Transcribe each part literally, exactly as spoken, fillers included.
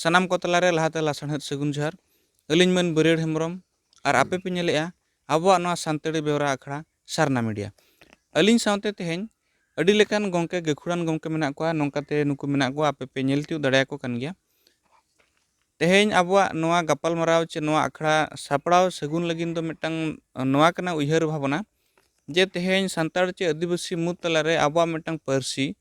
ᱥᱟᱱᱟᱢ ᱠᱚ ᱛᱟᱞᱟᱨᱮ ᱞᱟᱦᱟᱛᱮ ᱞᱟᱥᱟᱲᱦᱮᱫ ᱥᱟᱹᱜᱩᱱ ᱡᱚᱦᱟᱨ᱾ ᱟᱹᱞᱤᱧ ᱢᱟᱹᱱ ᱵᱟᱹᱨᱭᱟᱹᱲ ᱦᱮᱢᱵᱨᱚᱢ, ᱟᱨ ᱟᱯᱮ ᱯᱮ ᱧᱮᱞᱮᱜᱼᱟ ᱟᱵᱚᱣᱟᱜ ᱱᱚᱣᱟ ᱥᱟᱱᱛᱟᱲᱤ ᱵᱮᱣᱨᱟ ᱟᱠᱷᱲᱟ ᱥᱟᱨᱱᱟ ᱢᱤᱰᱤᱭᱟ᱾ ᱟᱹᱞᱤᱧ ᱥᱟᱶᱛᱮ ᱛᱮᱦᱮᱧ ᱟᱹᱰᱤ ᱞᱮᱠᱟᱱ ᱜᱚᱢᱠᱮ, ᱜᱟᱹᱠᱷᱩᱲᱟᱱ ᱜᱚᱢᱠᱮ ᱢᱮᱱᱟᱜ ᱠᱚᱣᱟ, ᱱᱚᱝᱠᱟᱛᱮ ᱱᱩᱠᱩ ᱢᱮᱱᱟᱜ ᱠᱚᱣᱟ, ᱟᱯᱮ ᱯᱮ ᱧᱮᱞ ᱛᱤᱭᱳᱜ ᱫᱟᱲᱮᱭᱟᱠᱚ ᱠᱟᱱ ᱜᱮᱭᱟ᱾ ᱛᱮᱦᱮᱧ ᱟᱵᱚᱣᱟᱜ ᱱᱚᱣᱟ ᱜᱟᱯᱟᱞᱢᱟᱨᱟᱣ ᱪᱮ ᱱᱚᱣᱟ ᱟᱠᱷᱲᱟ ᱥᱟᱯᱲᱟᱣ ᱥᱟᱹᱜᱩᱱ ᱞᱟᱹᱜᱤᱫ ᱫᱚ ᱢᱤᱫᱴᱟᱝ ᱱᱚᱣᱟ ᱠᱟᱱᱟ ᱩᱭᱦᱟᱹᱨ ᱵᱷᱟᱵᱽᱱᱟ, ᱡᱮ ᱛᱮᱦᱮᱧ ᱥᱟᱱᱛᱟᱲ ᱪᱮ ᱟᱹᱫᱤᱵᱟᱹᱥᱤ ᱢᱩᱫᱽ ᱛᱟᱞᱟᱨᱮ ᱟᱵᱚᱣᱟᱜ ᱢᱤᱫᱴᱟᱝ ᱯᱟᱹᱨᱥᱤ,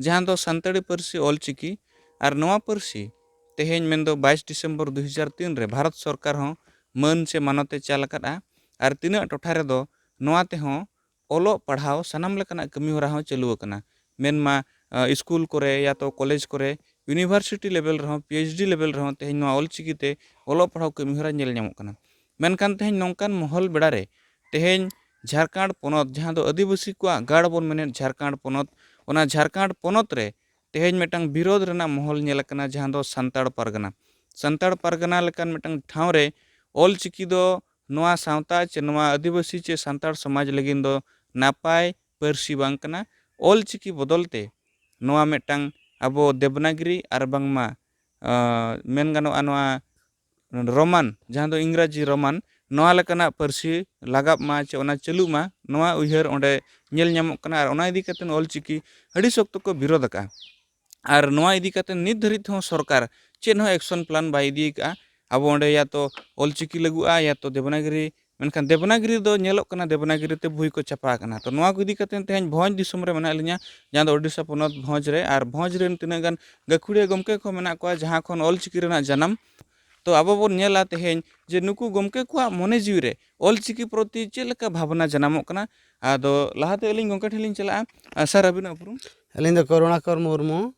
ᱡᱟᱦᱟᱸ ᱫᱚ ᱥᱟᱱᱛᱟᱲᱤ ᱯᱟᱹᱨᱥᱤ ᱚᱞᱪᱤᱠᱤ, ᱟᱨ ᱱᱚᱣᱟ ᱯᱟᱹᱨᱥᱤ ᱛᱮᱦᱮᱧ ᱢᱮᱱᱫᱚ ᱵᱟᱭᱤᱥ ᱰᱤᱥᱮᱢᱵᱚᱨ ᱫᱩ ᱦᱟᱡᱟᱨ ᱛᱤᱱ ᱨᱮ ᱵᱷᱟᱨᱚᱛ ᱥᱚᱨᱠᱟᱨ ᱦᱚᱸ ᱢᱟᱹᱱ ᱪᱮ ᱢᱟᱱᱚᱛ ᱮ ᱪᱟᱞ ᱟᱠᱟᱫᱼᱟ, ᱟᱨ ᱛᱤᱱᱟᱹᱜ ᱴᱚᱴᱷᱟ ᱨᱮᱫᱚ ᱱᱚᱣᱟ ᱛᱮᱦᱚᱸ ᱚᱞᱚᱜ ᱯᱟᱲᱦᱟᱣ ᱥᱟᱱᱟᱢ ᱞᱮᱠᱟᱱᱟᱜ ᱠᱟᱹᱢᱤ ᱦᱚᱨᱟ ᱦᱚᱸ ᱪᱟᱹᱞᱩ ᱟᱠᱟᱱᱟ᱾ ᱢᱮᱱᱢᱟ ᱟ, ᱥᱠᱩᱞ ᱠᱚᱨᱮ ᱭᱟ ᱛᱚ ᱠᱚᱞᱮᱡᱽ ᱠᱚᱨᱮ, ᱤᱭᱩᱱᱤᱵᱷᱟᱨᱥᱤᱴᱤ ᱞᱮᱵᱮᱞ ᱨᱮᱦᱚᱸ, ᱯᱤ ᱮᱭᱤᱪ ᱰᱤ ᱞᱮᱵᱮᱞ ᱨᱮᱦᱚᱸ ᱛᱮᱦᱮᱧ ᱱᱚᱣᱟ ᱚᱞᱪᱤᱠᱤ ᱛᱮ ᱚᱞᱚᱜ ᱯᱟᱲᱦᱟᱣ ᱠᱟᱹᱢᱤ ᱦᱚᱨᱟ ᱧᱮᱞ ᱧᱟᱢᱚᱜ ᱠᱟᱱᱟ᱾ ᱢᱮᱱᱠᱷᱟᱱ ᱛᱮᱦᱮᱧ ᱱᱚᱝᱠᱟᱱ ᱢᱚᱦᱚᱞ ᱵᱮᱲᱟ ᱨᱮ ᱛᱮᱦᱮᱧ ᱡᱷᱟᱲᱠᱷᱚᱸᱰ ᱯᱚᱱᱚᱛ, ᱡᱟᱦᱟᱸ ᱫᱚ ᱟᱹᱫᱤᱵᱟᱹᱥᱤ ᱠᱚᱣᱟᱜ ᱜᱟᱲ ᱵᱚᱱ ᱢᱮᱱᱮᱫ ᱡᱷᱟᱲᱠᱷᱚᱸᱰ ᱯᱚᱱᱚᱛ, ᱚᱱᱟ ᱡᱷᱟᱲᱠᱷᱚᱸᱰ ᱯᱚᱱᱚᱛ ᱨᱮ ᱛᱮᱦᱮᱧ ᱢᱤᱫᱴᱟᱝ ᱵᱤᱨᱳᱫᱷ ᱨᱮᱱᱟᱜ ᱢᱚᱦᱚᱞ ᱧᱮᱞ ᱟᱠᱟᱱᱟ, ᱡᱟᱦᱟᱸ ᱫᱚ ᱥᱟᱱᱛᱟᱲ ᱯᱟᱨᱜᱟᱱᱟ᱾ ᱥᱟᱱᱛᱟᱲ ᱯᱟᱨᱜᱟᱱᱟ ᱞᱮᱠᱟᱱ ᱢᱤᱫᱴᱟᱝ ᱴᱷᱟᱶ ᱨᱮ ᱚᱞᱪᱤᱠᱤ ᱫᱚ ᱱᱚᱣᱟ ᱥᱟᱶᱛᱟ ᱪᱮ ᱱᱚᱣᱟ ᱟᱹᱫᱤᱵᱟᱹᱥᱤ ᱪᱮ ᱥᱟᱱᱛᱟᱲ ᱥᱚᱢᱟᱡᱽ ᱞᱟᱹᱜᱤᱫ ᱫᱚ ᱱᱟᱯᱟᱭ ᱯᱟᱹᱨᱥᱤ ᱵᱟᱝ ᱠᱟᱱᱟ᱾ ᱚᱞᱪᱤᱠᱤ ᱵᱚᱫᱚᱞ ᱛᱮ ᱱᱚᱣᱟ ᱢᱤᱫᱴᱟᱝ ᱟᱵᱚ ᱫᱮᱵᱽᱱᱟᱜᱽᱨᱤ ᱟᱨ ᱵᱟᱝᱢᱟ, ᱟᱸ, ᱢᱮᱱ ᱜᱟᱱᱚᱜᱼᱟ ᱱᱚᱣᱟ ᱨᱳᱢᱟᱱ, ᱡᱟᱦᱟᱸ ᱫᱚ ᱤᱝᱨᱟᱡᱤ ᱨᱳᱢᱟᱱ, ᱱᱚᱣᱟ ᱞᱮᱠᱟᱱᱟᱜ ᱯᱟᱹᱨᱥᱤ ᱞᱟᱜᱟᱜ ᱢᱟ ᱪᱮ ᱚᱱᱟ ᱪᱟᱹᱞᱩᱜ ᱢᱟ, ᱱᱚᱣᱟ ᱩᱭᱦᱟᱹᱨ ᱚᱸᱰᱮ ᱧᱮᱞ ᱧᱟᱢᱚᱜ ᱠᱟᱱᱟ᱾ ᱟᱨ ᱚᱱᱟ ᱤᱫᱤ ᱠᱟᱛᱮ ᱚᱞᱪᱤᱠᱤ ᱟᱹᱰᱤ ᱥᱚᱠᱛᱚ ᱠᱚ ᱵᱤᱨᱳᱫ ᱟᱠᱟᱫᱼᱟ᱾ ᱟᱨ ᱱᱚᱣᱟ ᱤᱫᱤ ᱠᱟᱛᱮ ᱱᱤᱛ ᱫᱷᱟᱹᱨᱤᱡ ᱛᱮᱦᱚᱸ ᱥᱚᱨᱠᱟᱨ ᱪᱮᱫ ᱦᱚᱸ ᱮᱠᱥᱚᱱ ᱯᱞᱟᱱ ᱵᱟᱭ ᱤᱫᱤ ᱟᱠᱟᱫᱼᱟ᱾ ᱟᱵᱚ ᱚᱸᱰᱮ ᱭᱟ ᱛᱚ ᱚᱞᱪᱤᱠᱤ ᱞᱟᱹᱜᱩᱜᱼᱟ, ᱭᱟ ᱛᱚ ᱫᱮᱵᱽᱱᱟᱜᱽᱨᱤ, ᱢᱮᱱᱠᱷᱟᱱ ᱫᱮᱵᱽᱱᱟᱜᱽᱨᱤ ᱫᱚ ᱧᱮᱞᱚᱜ ᱠᱟᱱᱟ ᱫᱮᱵᱽᱱᱟᱜᱽᱨᱤ ᱛᱮ ᱵᱳᱭ ᱠᱚ ᱪᱷᱟᱯᱟ ᱟᱠᱟᱱᱟ᱾ ᱛᱚ ᱱᱚᱣᱟ ᱠᱚ ᱤᱫᱤ ᱠᱟᱛᱮ ᱛᱮᱦᱮᱧ ᱵᱷᱚᱸᱡᱽ ᱫᱤᱥᱚᱢ ᱨᱮ ᱢᱮᱱᱟᱜ ᱞᱤᱧᱟ, ᱡᱟᱦᱟᱸ ᱫᱚ ᱳᱰᱤᱥᱟ ᱯᱚᱱᱚᱛ ᱵᱷᱚᱸᱡᱽ ᱨᱮ, ᱟᱨ ᱵᱷᱚᱸᱡᱽ ᱨᱮᱱ ᱛᱤᱱᱟᱹᱜ ᱜᱟᱱ ᱜᱟᱹᱠᱷᱩᱲᱤᱭᱟᱹ ᱜᱚᱢᱠᱮ ᱠᱚ ᱢᱮᱱᱟᱜ ᱠᱚᱣᱟ, ᱡᱟᱦᱟᱸ ᱠᱷᱚᱱ ᱚᱞᱪᱤᱠᱤ ᱨᱮᱱᱟᱜ ᱡᱟᱱᱟᱢ᱾ ᱛᱚ ᱟᱵᱚ ᱵᱚᱱ ᱧᱮᱞᱟ ᱛᱮᱦᱮᱧ ᱡᱮ ᱱᱩᱠᱩ ᱜᱚᱢᱠᱮ ᱠᱚᱣᱟᱜ ᱢᱚᱱᱮ ᱡᱤᱣᱤ ᱨᱮ ᱚᱞᱪᱤᱠᱤ ᱯᱨᱚᱛᱤ ᱪᱮᱫ ᱞᱮᱠᱟ ᱵᱷᱟᱵᱽᱱᱟ ᱡᱟᱱᱟᱢᱚᱜ ᱠᱟᱱᱟ᱾ ᱟᱫᱚ ᱞᱟᱦᱟᱛᱮ ᱟᱹᱞᱤᱧ ᱜᱚᱢᱠᱮ ᱴᱷᱮᱱ ᱞᱤᱧ ᱪᱟᱞᱟᱜᱼᱟ᱾ ᱟᱨ ᱥᱟᱨ, ᱟᱹᱵᱤᱱᱟᱜ ᱩᱯᱨᱩᱢ? ᱟᱹᱞᱤᱧ ᱫᱚ ᱠᱚᱨᱩᱬᱟᱠᱚᱨ ᱢᱩᱨᱢᱩ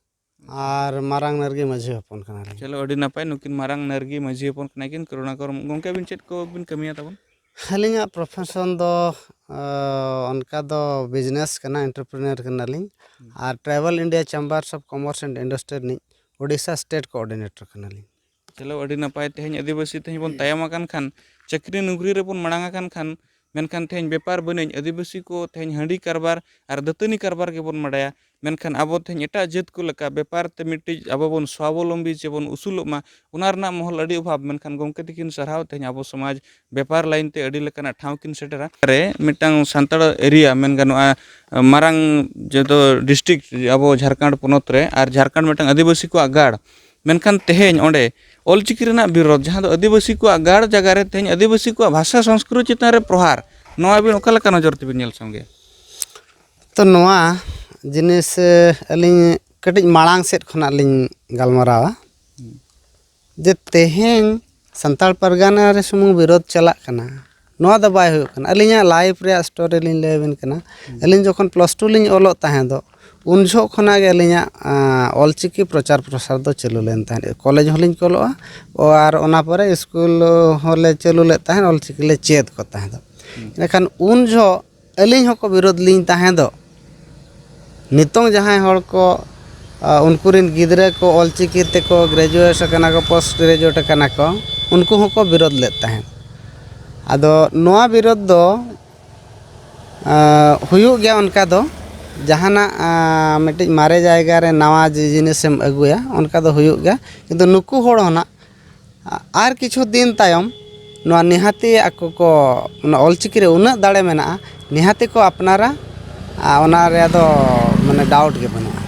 ᱟᱨ ᱢᱟᱨᱟᱝ ᱱᱟᱨᱜᱤ ᱢᱟᱹᱡᱷᱤ ᱦᱚᱯᱚᱱ ᱠᱟᱱᱟᱞᱤᱧ᱾ ᱪᱚᱞᱚ, ᱟᱹᱰᱤ ᱱᱟᱯᱟᱭ, ᱱᱩᱠᱤᱱ ᱢᱟᱨᱟᱝ ᱱᱟᱨᱜᱤ ᱢᱟᱹᱡᱷᱤ ᱦᱚᱯᱚᱱ ᱠᱟᱱᱟ ᱠᱤᱱ ᱠᱚᱨᱩᱬᱟᱠᱚᱨ᱾ ᱜᱚᱢᱠᱮ, ᱟᱹᱵᱤᱱ ᱪᱮᱫ ᱠᱚᱵᱤᱱ ᱠᱟᱹᱢᱤᱭᱟ ᱛᱟᱵᱚᱱ? ᱟᱹᱞᱤᱧᱟᱜ ᱯᱨᱚᱯᱷᱮᱥᱚᱱ ᱫᱚ, ᱟᱸ, ᱚᱱᱠᱟ ᱫᱚ ᱵᱤᱡᱽᱱᱮᱥ ᱠᱟᱱᱟ, ᱮᱱᱴᱟᱨᱯᱨᱮᱱᱟᱨ ᱠᱟᱱᱟᱞᱤᱧ᱾ ᱦᱩᱸ᱾ ᱟᱨ tribal India chambers of commerce and industry ᱨᱤᱱᱤᱡ ᱳᱰᱤᱥᱟ ᱥᱴᱮᱴ ᱠᱳᱚᱨᱰᱤᱱᱮᱴᱚᱨ ᱠᱟᱱᱟᱞᱤᱧ᱾ ᱪᱚᱞᱚ, ᱟᱹᱰᱤ ᱱᱟᱯᱟᱭ᱾ ᱛᱮᱦᱮᱧ ᱟᱹᱫᱤᱵᱟᱹᱥᱤ ᱛᱮᱦᱮᱧ ᱵᱚᱱ ᱛᱟᱭᱚᱢ ᱟᱠᱟᱱ ᱠᱷᱟᱱ, ᱪᱟᱹᱠᱨᱤ ᱱᱚᱠᱨᱤ ᱨᱮᱵᱚᱱ ᱢᱟᱲᱟᱝ ᱟᱠᱟᱱ ᱠᱷᱟᱱ, ᱢᱮᱱᱠᱷᱟᱱ ᱛᱮᱦᱮᱧ ᱵᱮᱯᱟᱨ ᱵᱟᱹᱱᱤᱡᱽ, ᱟᱹᱫᱤᱵᱟᱹᱥᱤ ᱠᱚ ᱛᱮᱦᱮᱧ ᱦᱟᱺᱰᱤ ᱠᱟᱨᱵᱟᱨ ᱟᱨ ᱫᱟᱹᱛᱟᱹᱱᱤ ᱠᱟᱨᱵᱟᱨ ᱜᱮᱵᱚᱱ ᱵᱟᱰᱟᱭᱟ, ᱢᱮᱱᱠᱷᱟᱱ ᱟᱵᱚ ᱛᱮᱦᱮᱧ ᱮᱴᱟᱜ ᱡᱟᱹᱛ ᱠᱚ ᱞᱮᱠᱟ ᱵᱮᱯᱟᱨ ᱛᱮ ᱢᱤᱫᱴᱤᱡ ᱟᱵᱚ ᱵᱚᱱ ᱥᱣᱟᱵᱚᱞᱚᱢᱵᱤ ᱪᱮ ᱵᱚᱱ ᱩᱥᱩᱞᱚᱜ ᱢᱟ, ᱚᱱᱟ ᱨᱮᱱᱟᱜ ᱢᱚᱦᱚᱞ ᱟᱹᱰᱤ ᱚᱵᱷᱟᱵᱽ᱾ ᱢᱮᱱᱠᱷᱟᱱ ᱜᱚᱢᱠᱮ ᱛᱤᱠᱤᱱ ᱥᱟᱨᱦᱟᱣ, ᱛᱮᱦᱮᱧ ᱟᱵᱚ ᱥᱚᱢᱟᱡᱽ ᱵᱮᱯᱟᱨ ᱞᱟᱭᱤᱱ ᱛᱮ ᱟᱹᱰᱤ ᱞᱮᱠᱟᱱᱟᱜ ᱴᱷᱟᱶ ᱠᱤᱱ ᱥᱮᱴᱮᱨᱟ᱾ ᱨᱮ ᱢᱤᱫᱴᱟᱝ ᱥᱟᱱᱛᱟᱲ ᱮᱨᱤᱭᱟ ᱢᱮᱱ ᱜᱟᱱᱚᱜᱼᱟ, ᱢᱟᱨᱟᱝ ᱡᱚᱛᱚ ᱰᱤᱥᱴᱨᱤᱠᱴ ᱟᱵᱚ ᱡᱷᱟᱲᱠᱷᱚᱸᱰ ᱯᱚᱱᱚᱛ ᱨᱮ, ᱟᱨ ᱡᱷᱟᱲᱠᱷᱚᱸᱰ ᱢᱤᱫᱴᱟᱝ ᱟᱹᱫᱤᱵᱟᱹᱥᱤ ᱠᱚᱣᱟᱜ ᱜᱟᱲ, ᱢᱮᱱᱠᱷᱟᱱ ᱛᱮᱦᱮᱧ ᱚᱸᱰᱮ ᱚᱞᱪᱤᱠᱤ ᱨᱮᱱᱟᱜ ᱵᱤᱨᱳᱫᱷ, ᱡᱟᱦᱟᱸ ᱫᱚ ᱟᱹᱫᱤᱵᱟᱹᱥᱤ ᱠᱚᱣᱟᱜ ᱜᱟᱲ ᱡᱟᱭᱜᱟ ᱨᱮ ᱛᱮᱦᱮᱧ ᱟᱹᱫᱤᱵᱟᱹᱥᱤ ᱠᱚᱣᱟᱜ ᱵᱷᱟᱥᱟ ᱥᱚᱝᱥᱠᱨᱤᱛᱤ ᱪᱮᱛᱟᱱ ᱨᱮ ᱯᱨᱚᱦᱟᱨ, ᱱᱚᱣᱟ ᱟᱹᱵᱤᱱ ᱚᱠᱟ ᱞᱮᱠᱟ ᱱᱚᱡᱚᱨ ᱛᱮᱵᱤᱱ ᱧᱮᱞ ᱥᱟᱢᱜᱮᱭᱟ? ᱛᱚ, ᱱᱚᱣᱟ ᱡᱤᱱᱤᱥ, ᱮ, ᱟᱹᱞᱤᱧ ᱠᱟᱹᱴᱤᱡ ᱢᱟᱲᱟᱝ ᱥᱮᱫ ᱠᱷᱚᱱᱟᱜ ᱞᱤᱧ ᱜᱟᱞᱢᱟᱨᱟᱣᱟ᱾ ᱡᱮ ᱛᱮᱦᱮᱧ ᱥᱟᱱᱛᱟᱲ ᱯᱟᱨᱜᱟᱱᱟ ᱨᱮ ᱥᱩᱢᱩᱝ ᱵᱤᱨᱳᱫᱷ ᱪᱟᱞᱟᱜ ᱠᱟᱱᱟ, ᱱᱚᱣᱟ ᱫᱚ ᱵᱟᱭ ᱦᱩᱭᱩᱜ ᱠᱟᱱᱟ᱾ ᱟᱹᱞᱤᱧᱟᱜ ᱞᱟᱭᱤᱯᱷ ᱨᱮᱭᱟᱜ ᱥᱴᱳᱨᱤ ᱞᱤᱧ ᱞᱟᱹᱭ ᱟᱵᱤᱱ ᱠᱟᱱᱟ᱾ ᱟᱹᱞᱤᱧ ᱡᱚᱠᱷᱚᱱ ᱯᱞᱟᱥ ᱴᱩ ᱞᱤᱧ ᱚᱞᱚᱜ ᱛᱟᱦᱮᱸ ᱫᱚ, ᱩᱱ ᱡᱚᱦᱚᱜ ᱠᱷᱚᱱᱟᱜ ᱜᱮ ᱟᱹᱞᱤᱧᱟᱜ, ᱟᱸ, ᱚᱞᱪᱤᱠᱤ ᱯᱨᱚᱪᱟᱨ ᱯᱨᱚᱥᱟᱨ ᱫᱚ ᱪᱟᱹᱞᱩ ᱞᱮᱱ ᱛᱟᱦᱮᱸᱫ᱾ ᱠᱚᱞᱮᱡᱽ ᱦᱚᱸᱞᱤᱧ ᱠᱚᱞᱚᱜᱼᱟ, ᱚ, ᱟᱨ ᱚᱱᱟ ᱯᱚᱨᱮ ᱥᱠᱩᱞ ᱦᱚᱸᱞᱮ ᱪᱟᱹᱞᱩ ᱞᱮᱫ ᱛᱟᱦᱮᱸᱫ, ᱚᱞᱪᱤᱠᱤ ᱞᱮ ᱪᱮᱫ ᱠᱚ ᱛᱟᱦᱮᱸ ᱫᱚ᱾ ᱮᱸᱰᱮᱠᱷᱟᱱ ᱩᱱ ᱡᱚᱦᱚᱜ ᱟᱹᱞᱤᱧ ᱦᱚᱸᱠᱚ ᱵᱤᱨᱳᱫ ᱞᱤᱧ ᱛᱟᱦᱮᱸ ᱫᱚ᱾ ᱱᱤᱛᱚᱝ ᱡᱟᱦᱟᱸᱭ ᱦᱚᱲ ᱠᱚ, ᱟ, ᱩᱱᱠᱩ ᱨᱮᱱ ᱜᱤᱫᱽᱨᱟᱹ ᱠᱚ ᱚᱞᱪᱤᱠᱤ ᱛᱮᱠᱚ ᱜᱨᱮᱡᱩᱭᱮᱴ ᱟᱠᱟᱱᱟ ᱠᱚ, ᱯᱳᱥᱴ ᱜᱨᱮᱡᱩᱭᱮᱴ ᱟᱠᱟᱱᱟ ᱠᱚ, ᱩᱱᱠᱩ ᱦᱚᱸᱠᱚ ᱵᱤᱨᱳᱫ ᱞᱮᱫ ᱛᱟᱦᱮᱸᱫ᱾ ᱟᱫᱚ ᱱᱚᱣᱟ ᱵᱤᱨᱳᱫ ᱫᱚ, ᱟ, ᱦᱩᱭᱩᱜ ᱜᱮᱭᱟ ᱚᱱᱠᱟ ᱫᱚ, ᱡᱟᱦᱟᱱᱟᱜ, ᱟ, ᱢᱤᱫᱴᱤᱡ ᱢᱟᱨᱮ ᱡᱟᱭᱜᱟ ᱨᱮ ᱱᱟᱣᱟ ᱡᱤ-, ᱡᱤᱱᱤᱥᱮᱢ ᱟᱹᱜᱩᱭᱟ, ᱚᱱᱠᱟ ᱫᱚ ᱦᱩᱭᱩᱜ ᱜᱮᱭᱟ᱾ ᱠᱤᱱᱛᱩ ᱱᱩᱠᱩ ᱦᱚᱲ ᱦᱚᱸ ᱱᱟᱜ ᱟᱨ ᱠᱤᱪᱷᱩ ᱫᱤᱱ ᱛᱟᱭᱚᱢ ᱱᱚᱣᱟ ᱱᱤᱦᱟᱹᱛᱤ ᱟᱠᱚ ᱠᱚ ᱚᱱᱟ ᱚᱞᱪᱤᱠᱤ ᱨᱮ ᱩᱱᱟᱹᱜ ᱫᱟᱲᱮ ᱢᱮᱱᱟᱜᱼᱟ, ᱱᱤᱦᱟᱹᱛᱤ ᱠᱚ ᱟᱯᱱᱟᱨᱟ, ᱟᱨ ᱚᱱᱟ ᱨᱮᱭᱟᱜ ᱫᱚ ᱢᱟᱱᱮ ᱰᱟᱣᱩᱴ ᱜᱮ ᱵᱟᱹᱱᱩᱜᱼᱟ᱾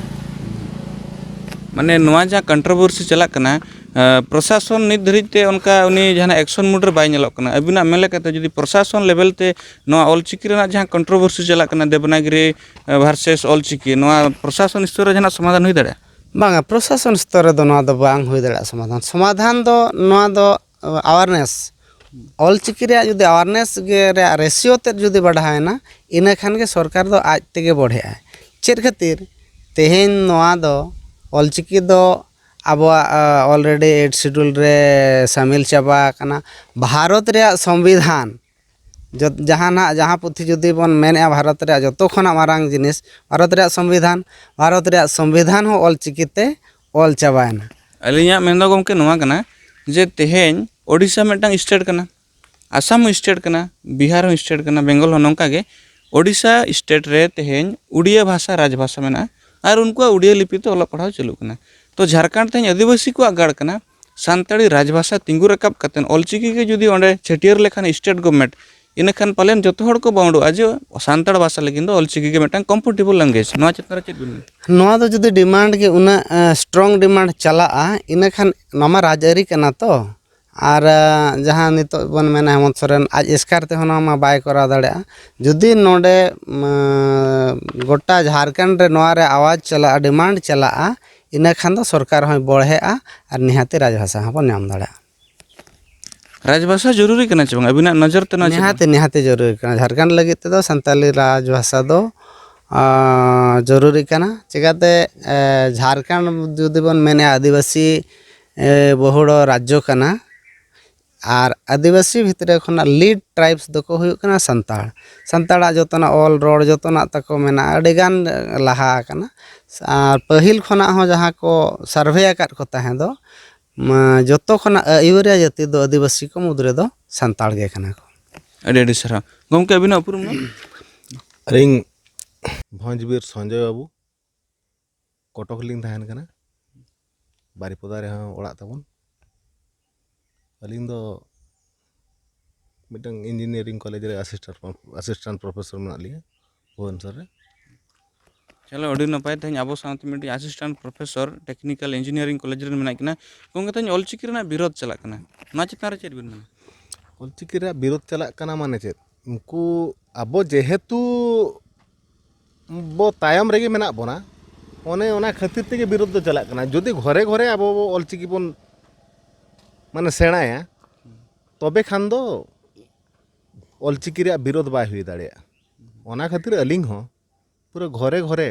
ᱢᱟᱱᱮ ᱱᱚᱣᱟ ᱡᱟᱦᱟᱸ ᱠᱚᱱᱴᱨᱳᱵᱷᱟᱨᱥᱤ ᱪᱟᱞᱟᱜ ᱠᱟᱱᱟ, ᱮ, ᱯᱨᱚᱥᱟᱥᱚᱱ ᱱᱤᱛ ᱫᱷᱟᱹᱨᱤᱡ ᱛᱮ ᱚᱱᱠᱟ ᱩᱱᱤ ᱡᱟᱦᱟᱸᱱᱟᱜ ᱮᱠᱥᱚᱱ ᱢᱩᱰ ᱨᱮ ᱵᱟᱭ ᱧᱮᱞᱚᱜ ᱠᱟᱱᱟ᱾ ᱟᱹᱵᱤᱱᱟᱜ ᱢᱮᱱ ᱞᱮᱠᱟᱛᱮ ᱡᱩᱫᱤ ᱯᱨᱚᱥᱟᱥᱚᱱ ᱞᱮᱵᱮᱞ ᱛᱮ ᱱᱚᱣᱟ ᱚᱞᱪᱤᱠᱤ ᱨᱮᱱᱟᱜ ᱡᱟᱦᱟᱸ ᱠᱚᱱᱴᱨᱳᱵᱷᱟᱨᱥᱤ ᱪᱟᱞᱟᱜ ᱠᱟᱱᱟ, ᱫᱮᱵᱽᱱᱟᱜᱤᱨᱤ, ᱮ, ᱵᱷᱟᱨᱥᱮᱥ ᱚᱞᱪᱤᱠᱤ, ᱱᱚᱣᱟ ᱯᱨᱚᱥᱟᱥᱚᱱ ᱥᱛᱚᱨ ᱨᱮ ᱡᱟᱦᱟᱸᱱᱟᱜ ᱥᱚᱢᱟᱫᱷᱟᱱ ᱦᱩᱭ ᱫᱟᱲᱮᱭᱟᱜᱼᱟ? ᱵᱟᱝᱟ, ᱯᱨᱚᱥᱟᱥᱚᱱ ᱥᱛᱚᱨ ᱨᱮᱫᱚ ᱱᱚᱣᱟ ᱫᱚ ᱵᱟᱝ ᱦᱩᱭ ᱫᱟᱲᱮᱭᱟᱜᱼᱟ ᱥᱚᱢᱟᱫᱷᱟᱱ᱾ ᱥᱚᱢᱟᱫᱷᱟᱱ ᱫᱚ ᱱᱚᱣᱟ ᱫᱚ ᱟᱣᱟᱨᱱᱮᱥ, ᱚᱞᱪᱤᱠᱤ ᱨᱮᱭᱟᱜ ᱡᱩᱫᱤ ᱟᱣᱟᱨᱱᱮᱥ ᱜᱮ ᱨᱮᱭᱟᱜ ᱨᱮᱥᱤᱭᱳ ᱛᱮᱫ ᱡᱩᱫᱤ ᱵᱟᱲᱦᱟᱣᱮᱱᱟ, ᱤᱱᱟᱹ ᱠᱷᱟᱱ ᱜᱮ ᱥᱚᱨᱠᱟᱨ ᱫᱚ ᱟᱡ ᱛᱮᱜᱮ ᱵᱚᱲᱦᱮᱜᱼᱟᱭ᱾ ᱪᱮᱫ ᱠᱷᱟᱹᱛᱤᱨ? ᱛᱮᱦᱮᱧ ᱱᱚᱣᱟ ᱫᱚ ᱚᱞᱪᱤᱠᱤ ᱫᱚ ᱟᱵᱚᱣᱟᱜ, ᱟ, ᱚᱞᱨᱮᱰᱤ ᱮᱭᱤᱴ ᱥᱤᱰᱩᱞ ᱨᱮ ᱥᱟᱢᱤᱞ ᱪᱟᱵᱟ ᱟᱠᱟᱱᱟ᱾ ᱵᱷᱟᱨᱚᱛ ᱨᱮᱭᱟᱜ ᱥᱚᱝᱵᱤᱫᱷᱟᱱ, ᱡᱚᱛ-, ᱡᱟᱦᱟᱱᱟᱜ, ᱡᱟᱦᱟᱸ ᱯᱩᱛᱷᱤ ᱡᱩᱫᱤ ᱵᱚᱱ ᱢᱮᱱᱮᱫᱼᱟ ᱵᱷᱟᱨᱚᱛ ᱨᱮᱭᱟᱜ ᱡᱚᱛᱚ ᱠᱷᱚᱱᱟᱜ ᱢᱟᱨᱟᱝ ᱡᱤᱱᱤᱥ, ᱵᱷᱟᱨᱚᱛ ᱨᱮᱭᱟᱜ ᱥᱚᱝᱵᱤᱫᱷᱟᱱ, ᱵᱷᱟᱨᱚᱛ ᱨᱮᱭᱟᱜ ᱥᱚᱝᱵᱤᱫᱷᱟᱱ ᱦᱚᱸ ᱚᱞᱪᱤᱠᱤ ᱛᱮ ᱚᱞ ᱪᱟᱵᱟᱭᱮᱱᱟ᱾ ᱟᱹᱞᱤᱧᱟᱜ ᱢᱮᱱ ᱫᱚ ᱜᱚᱢᱠᱮ ᱱᱚᱣᱟ ᱠᱟᱱᱟ ᱡᱮ ᱛᱮᱦᱮᱧ ᱳᱰᱤᱥᱟ ᱢᱤᱫᱴᱟᱝ ᱥᱴᱮᱴ ᱠᱟᱱᱟ, ᱟᱥᱟᱢ ᱦᱚᱸ ᱥᱴᱮᱴ ᱠᱟᱱᱟ, ᱵᱤᱦᱟᱨ ᱦᱚᱸ ᱥᱴᱮᱴ ᱠᱟᱱᱟ, ᱵᱮᱝᱜᱚᱞ ᱦᱚᱸ᱾ ᱱᱚᱝᱠᱟ ᱜᱮ ᱳᱰᱤᱥᱟ ᱥᱴᱮᱴ ᱨᱮ ᱛᱮᱦᱮᱧ ᱩᱰᱤᱭᱟ ᱵᱷᱟᱥᱟ ᱨᱟᱡᱽ ᱵᱷᱟᱥᱟ ᱢᱮᱱᱟᱜᱼᱟ ᱟᱨ ᱩᱱᱠᱩᱣᱟᱜ ᱩᱰᱤᱭᱟ ᱞᱤᱯᱤ ᱛᱮ ᱚᱞᱚᱜ ᱯᱟᱲᱦᱟᱣ ᱪᱟᱹᱞᱩᱜ ᱠᱟᱱᱟ᱾ ᱛᱚ ᱡᱷᱟᱲᱠᱷᱚᱸᱰ ᱛᱮᱦᱮᱧ ᱟᱹᱫᱤᱵᱟᱹᱥᱤ ᱠᱚᱣᱟᱜ ᱜᱟᱲ ᱠᱟᱱᱟ, ᱥᱟᱱᱛᱟᱲᱤ ᱨᱟᱡᱽ ᱵᱷᱟᱥᱟ ᱛᱤᱸᱜᱩ ᱨᱟᱠᱟᱵ ᱠᱟᱛᱮ ᱚᱞᱪᱤᱠᱤ ᱜᱮ ᱡᱩᱫᱤ ᱚᱸᱰᱮ ᱪᱷᱟᱹᱴᱭᱟᱹᱨ ᱞᱮᱠᱷᱟᱱ ᱥᱴᱮᱴ ᱜᱚᱵᱷᱢᱮᱱᱴ, ᱤᱱᱟᱹᱠᱷᱟᱱ ᱯᱟᱞᱮᱱ ᱡᱚᱛᱚ ᱦᱚᱲ ᱠᱚ ᱵᱟᱹᱣᱰᱚᱜᱼᱟ ᱡᱮ ᱥᱟᱱᱛᱟᱲ ᱵᱷᱟᱥᱟ ᱞᱟᱹᱜᱤᱫ ᱫᱚ ᱚᱞᱪᱤᱠᱤ ᱜᱮ ᱢᱤᱫᱴᱟᱝ ᱠᱚᱢᱯᱷᱚᱨᱴᱮᱵᱚᱞ ᱞᱮᱝᱜᱩᱭᱮᱡᱽ᱾ ᱱᱚᱣᱟ ᱪᱮᱛᱟᱱ ᱨᱮ ᱪᱮᱫ ᱵᱤᱱ ᱢᱮᱱᱟ? ᱱᱚᱣᱟ ᱫᱚ ᱡᱩᱫᱤ ᱰᱤᱢᱟᱱᱰ ᱜᱮ ᱩᱱᱟᱹᱜ ᱥᱴᱨᱚᱝ ᱰᱤᱢᱟᱱᱰ ᱪᱟᱞᱟᱜᱼᱟ, ᱤᱱᱟᱹᱠᱷᱟᱱ ᱱᱚᱣᱟ ᱢᱟ ᱨᱟᱡᱽ ᱟᱹᱨᱤ ᱠᱟᱱᱟ ᱛᱚ᱾ ᱟᱨ ᱡᱟᱦᱟᱸ ᱱᱤᱛᱚᱜ ᱵᱚᱱ ᱢᱮᱱᱟ ᱦᱮᱢᱚᱱᱛ ᱥᱚᱨᱮᱱ ᱟᱡ ᱮᱥᱠᱟᱨ ᱛᱮᱦᱚᱸ ᱱᱚᱣᱟ ᱢᱟ ᱵᱟᱭ ᱠᱚᱨᱟᱣ ᱫᱟᱲᱮᱭᱟᱜᱼᱟ᱾ ᱡᱩᱫᱤ ᱱᱚᱰᱮ ᱜᱚᱴᱟ ᱡᱷᱟᱲᱠᱷᱚᱸᱰ ᱨᱮ ᱱᱚᱣᱟ ᱨᱮ ᱟᱣᱟᱡᱽ ᱪᱟᱞᱟᱜᱼᱟ, ᱰᱤᱢᱟᱱᱰ ᱪᱟᱞᱟᱜᱼᱟ, ᱤᱱᱟᱹ ᱠᱷᱟᱱ ᱫᱚ ᱥᱚᱨᱠᱟᱨ ᱦᱚᱸᱭ ᱵᱚᱲᱦᱮᱜᱼᱟ ᱟᱨ ᱱᱤᱦᱟᱹᱛᱤ ᱨᱟᱡᱽ ᱵᱷᱟᱥᱟ ᱦᱚᱸᱵᱚᱱ ᱧᱟᱢ ᱫᱟᱲᱮᱭᱟᱜᱼᱟ᱾ ᱨᱟᱡᱽ ᱵᱷᱟᱥᱟ ᱡᱚᱨᱩᱨᱤ ᱠᱟᱱᱟ ᱪᱮ ᱵᱟᱝ ᱟᱹᱵᱤᱱᱟᱜ ᱱᱚᱡᱚᱨ ᱛᱮ? ᱱᱚᱣᱟ ᱪᱮᱫ ᱱᱤᱦᱟᱹᱛᱤ, ᱱᱤᱦᱟᱹᱛᱤ ᱡᱚᱨᱩᱨᱤ ᱠᱟᱱᱟ᱾ ᱡᱷᱟᱲᱠᱷᱚᱸᱰ ᱞᱟᱹᱜᱤᱫ ᱛᱮᱫᱚ ᱥᱟᱱᱛᱟᱞᱤ ᱨᱟᱡᱽ ᱵᱷᱟᱥᱟ ᱫᱚ ᱟᱸ, ᱡᱚᱨᱩᱨᱤ ᱠᱟᱱᱟ᱾ ᱪᱤᱠᱟᱹᱛᱮ, ᱮ, ᱡᱷᱟᱲᱠᱷᱚᱸᱰ ᱡᱩᱫᱤ ᱵᱚᱱ ᱢᱮᱱᱮᱫᱼᱟ, ᱟᱹᱫᱤᱵᱟᱹᱥᱤ, ᱮ, ᱵᱚᱦᱩᱲ ᱨᱟᱡᱽᱡᱚ ᱠᱟᱱᱟ᱾ ᱟᱨ ᱟᱹᱫᱤᱵᱟᱹᱥᱤ ᱵᱷᱤᱛᱨᱤ ᱠᱷᱚᱱᱟᱜ ᱞᱤᱰ ᱴᱨᱟᱭᱤᱵᱥ ᱫᱚᱠᱚ ᱦᱩᱭᱩᱜ ᱠᱟᱱᱟ ᱥᱟᱱᱛᱟᱲ᱾ ᱥᱟᱱᱛᱟᱲᱟᱜ ᱡᱚᱛᱚᱱᱟᱜ ᱚᱞ ᱨᱚᱲ ᱡᱚᱛᱚᱱᱟᱜ ᱛᱟᱠᱚ ᱢᱮᱱᱟᱜᱼᱟ, ᱟᱹᱰᱤᱜᱟᱱ ᱞᱟᱦᱟ ᱟᱠᱟᱱᱟ᱾ ᱟᱨ ᱯᱟᱹᱦᱤᱞ ᱠᱷᱚᱱᱟᱜ ᱦᱚᱸ ᱡᱟᱦᱟᱸ ᱠᱚ ᱥᱟᱨᱵᱷᱮ ᱟᱠᱟᱫ ᱠᱚ ᱛᱟᱦᱮᱸ ᱫᱚ, ᱢᱟ, ᱡᱚᱛᱚ ᱠᱷᱚᱱᱟᱜ ᱟᱹᱭᱩᱨᱤᱭᱟᱹ ᱡᱟᱹᱛᱤ ᱫᱚ ᱟᱹᱫᱤᱵᱟᱹᱥᱤ ᱠᱚ ᱢᱩᱫᱽ ᱨᱮᱫᱚ ᱥᱟᱱᱛᱟᱲ ᱜᱮ ᱠᱟᱱᱟ ᱠᱚ᱾ ᱟᱹᱰᱤ ᱟᱹᱰᱤ ᱥᱟᱨᱦᱟᱣ᱾ ᱜᱚᱢᱠᱮ, ᱟᱹᱵᱤᱱᱟᱜ ᱩᱯᱨᱩᱢ ᱫᱚ? ᱟᱹᱞᱤᱧ ᱵᱷᱚᱸᱡᱽ ᱵᱤᱨ ᱥᱚᱧᱡᱚᱭ ᱵᱟᱹᱵᱩ, ᱠᱚᱴᱚᱠ ᱨᱮᱞᱤᱧ ᱛᱟᱦᱮᱱ ᱠᱟᱱᱟ, ᱵᱟᱨᱤᱯᱚᱫᱟ ᱨᱮᱦᱚᱸ ᱚᱲᱟᱜ ᱛᱟᱵᱚᱱ᱾ ᱟᱹᱞᱤᱧ ᱫᱚ ᱢᱤᱫᱴᱟᱝ ᱤᱧᱡᱤᱱᱤᱭᱟᱨᱤᱝ ᱠᱚᱞᱮᱡᱽ ᱨᱮ ᱟᱥᱤᱥᱴᱮᱱᱴ, ᱟᱥᱤᱥᱴᱮᱱᱴ ᱯᱨᱚᱯᱷᱮᱥᱚᱨ ᱢᱮᱱᱟᱜ ᱞᱤᱧᱟ ᱵᱷᱩᱵᱚᱱᱮᱥᱚᱨ ᱨᱮ᱾ ᱪᱚᱞᱚ, ᱟᱹᱰᱤ ᱱᱟᱯᱟᱭ᱾ ᱛᱮᱦᱮᱧ ᱟᱵᱚ ᱥᱟᱶᱛᱮ ᱢᱤᱫᱴᱤᱡ assistant professor technical engineering college ᱨᱮᱱ ᱢᱮᱱᱟᱜ ᱠᱤᱱᱟ᱾ ᱜᱚᱢᱠᱮ, ᱛᱮᱦᱮᱧ ᱚᱞᱪᱤᱠᱤ ᱨᱮᱱᱟᱜ ᱵᱤᱨᱳᱫᱷ ᱪᱟᱞᱟᱜ ᱠᱟᱱᱟ, ᱱᱚᱣᱟ ᱪᱮᱛᱟᱱ ᱨᱮ ᱪᱮᱫ ᱵᱤᱱ ᱢᱮᱱᱟ? ᱚᱞᱪᱤᱠᱤ ᱨᱮᱭᱟᱜ ᱵᱤᱨᱳᱫᱷ ᱪᱟᱞᱟᱜ ᱠᱟᱱᱟ ᱢᱟᱱᱮ ᱪᱮᱫ? ᱩᱱᱠᱩ ᱟᱵᱚ ᱡᱮᱦᱮᱛᱩ ᱵᱚ ᱛᱟᱭᱚᱢ ᱨᱮᱜᱮ ᱢᱮᱱᱟᱜ ᱵᱚᱱᱟ, ᱚᱱᱮ ᱚᱱᱟ ᱠᱷᱟᱹᱛᱤᱨ ᱛᱮᱜᱮ ᱵᱤᱨᱳᱫᱷ ᱫᱚ ᱪᱟᱞᱟᱜ ᱠᱟᱱᱟ᱾ ᱡᱩᱫᱤ ᱜᱷᱚᱨᱮ ᱜᱷᱚᱨᱮ ᱟᱵᱚ ᱵᱚ ᱚᱞᱪᱤᱠᱤ ᱵᱚᱱ ᱢᱟᱱᱮ ᱥᱮᱬᱟᱭᱟ, ᱛᱚᱵᱮ ᱠᱷᱟᱱ ᱫᱚ ᱚᱞᱪᱤᱠᱤ ᱨᱮᱭᱟᱜ ᱵᱤᱨᱳᱫᱷ ᱵᱟᱭ ᱦᱩᱭ ᱫᱟᱲᱮᱭᱟᱜᱼᱟ᱾ ᱚᱱᱟ ᱠᱷᱟᱹᱛᱤᱨ ᱟᱹᱞᱤᱧ ᱦᱚᱸ ᱯᱩᱨᱟᱹ ᱜᱷᱚᱨᱮ ᱜᱷᱚᱨᱮ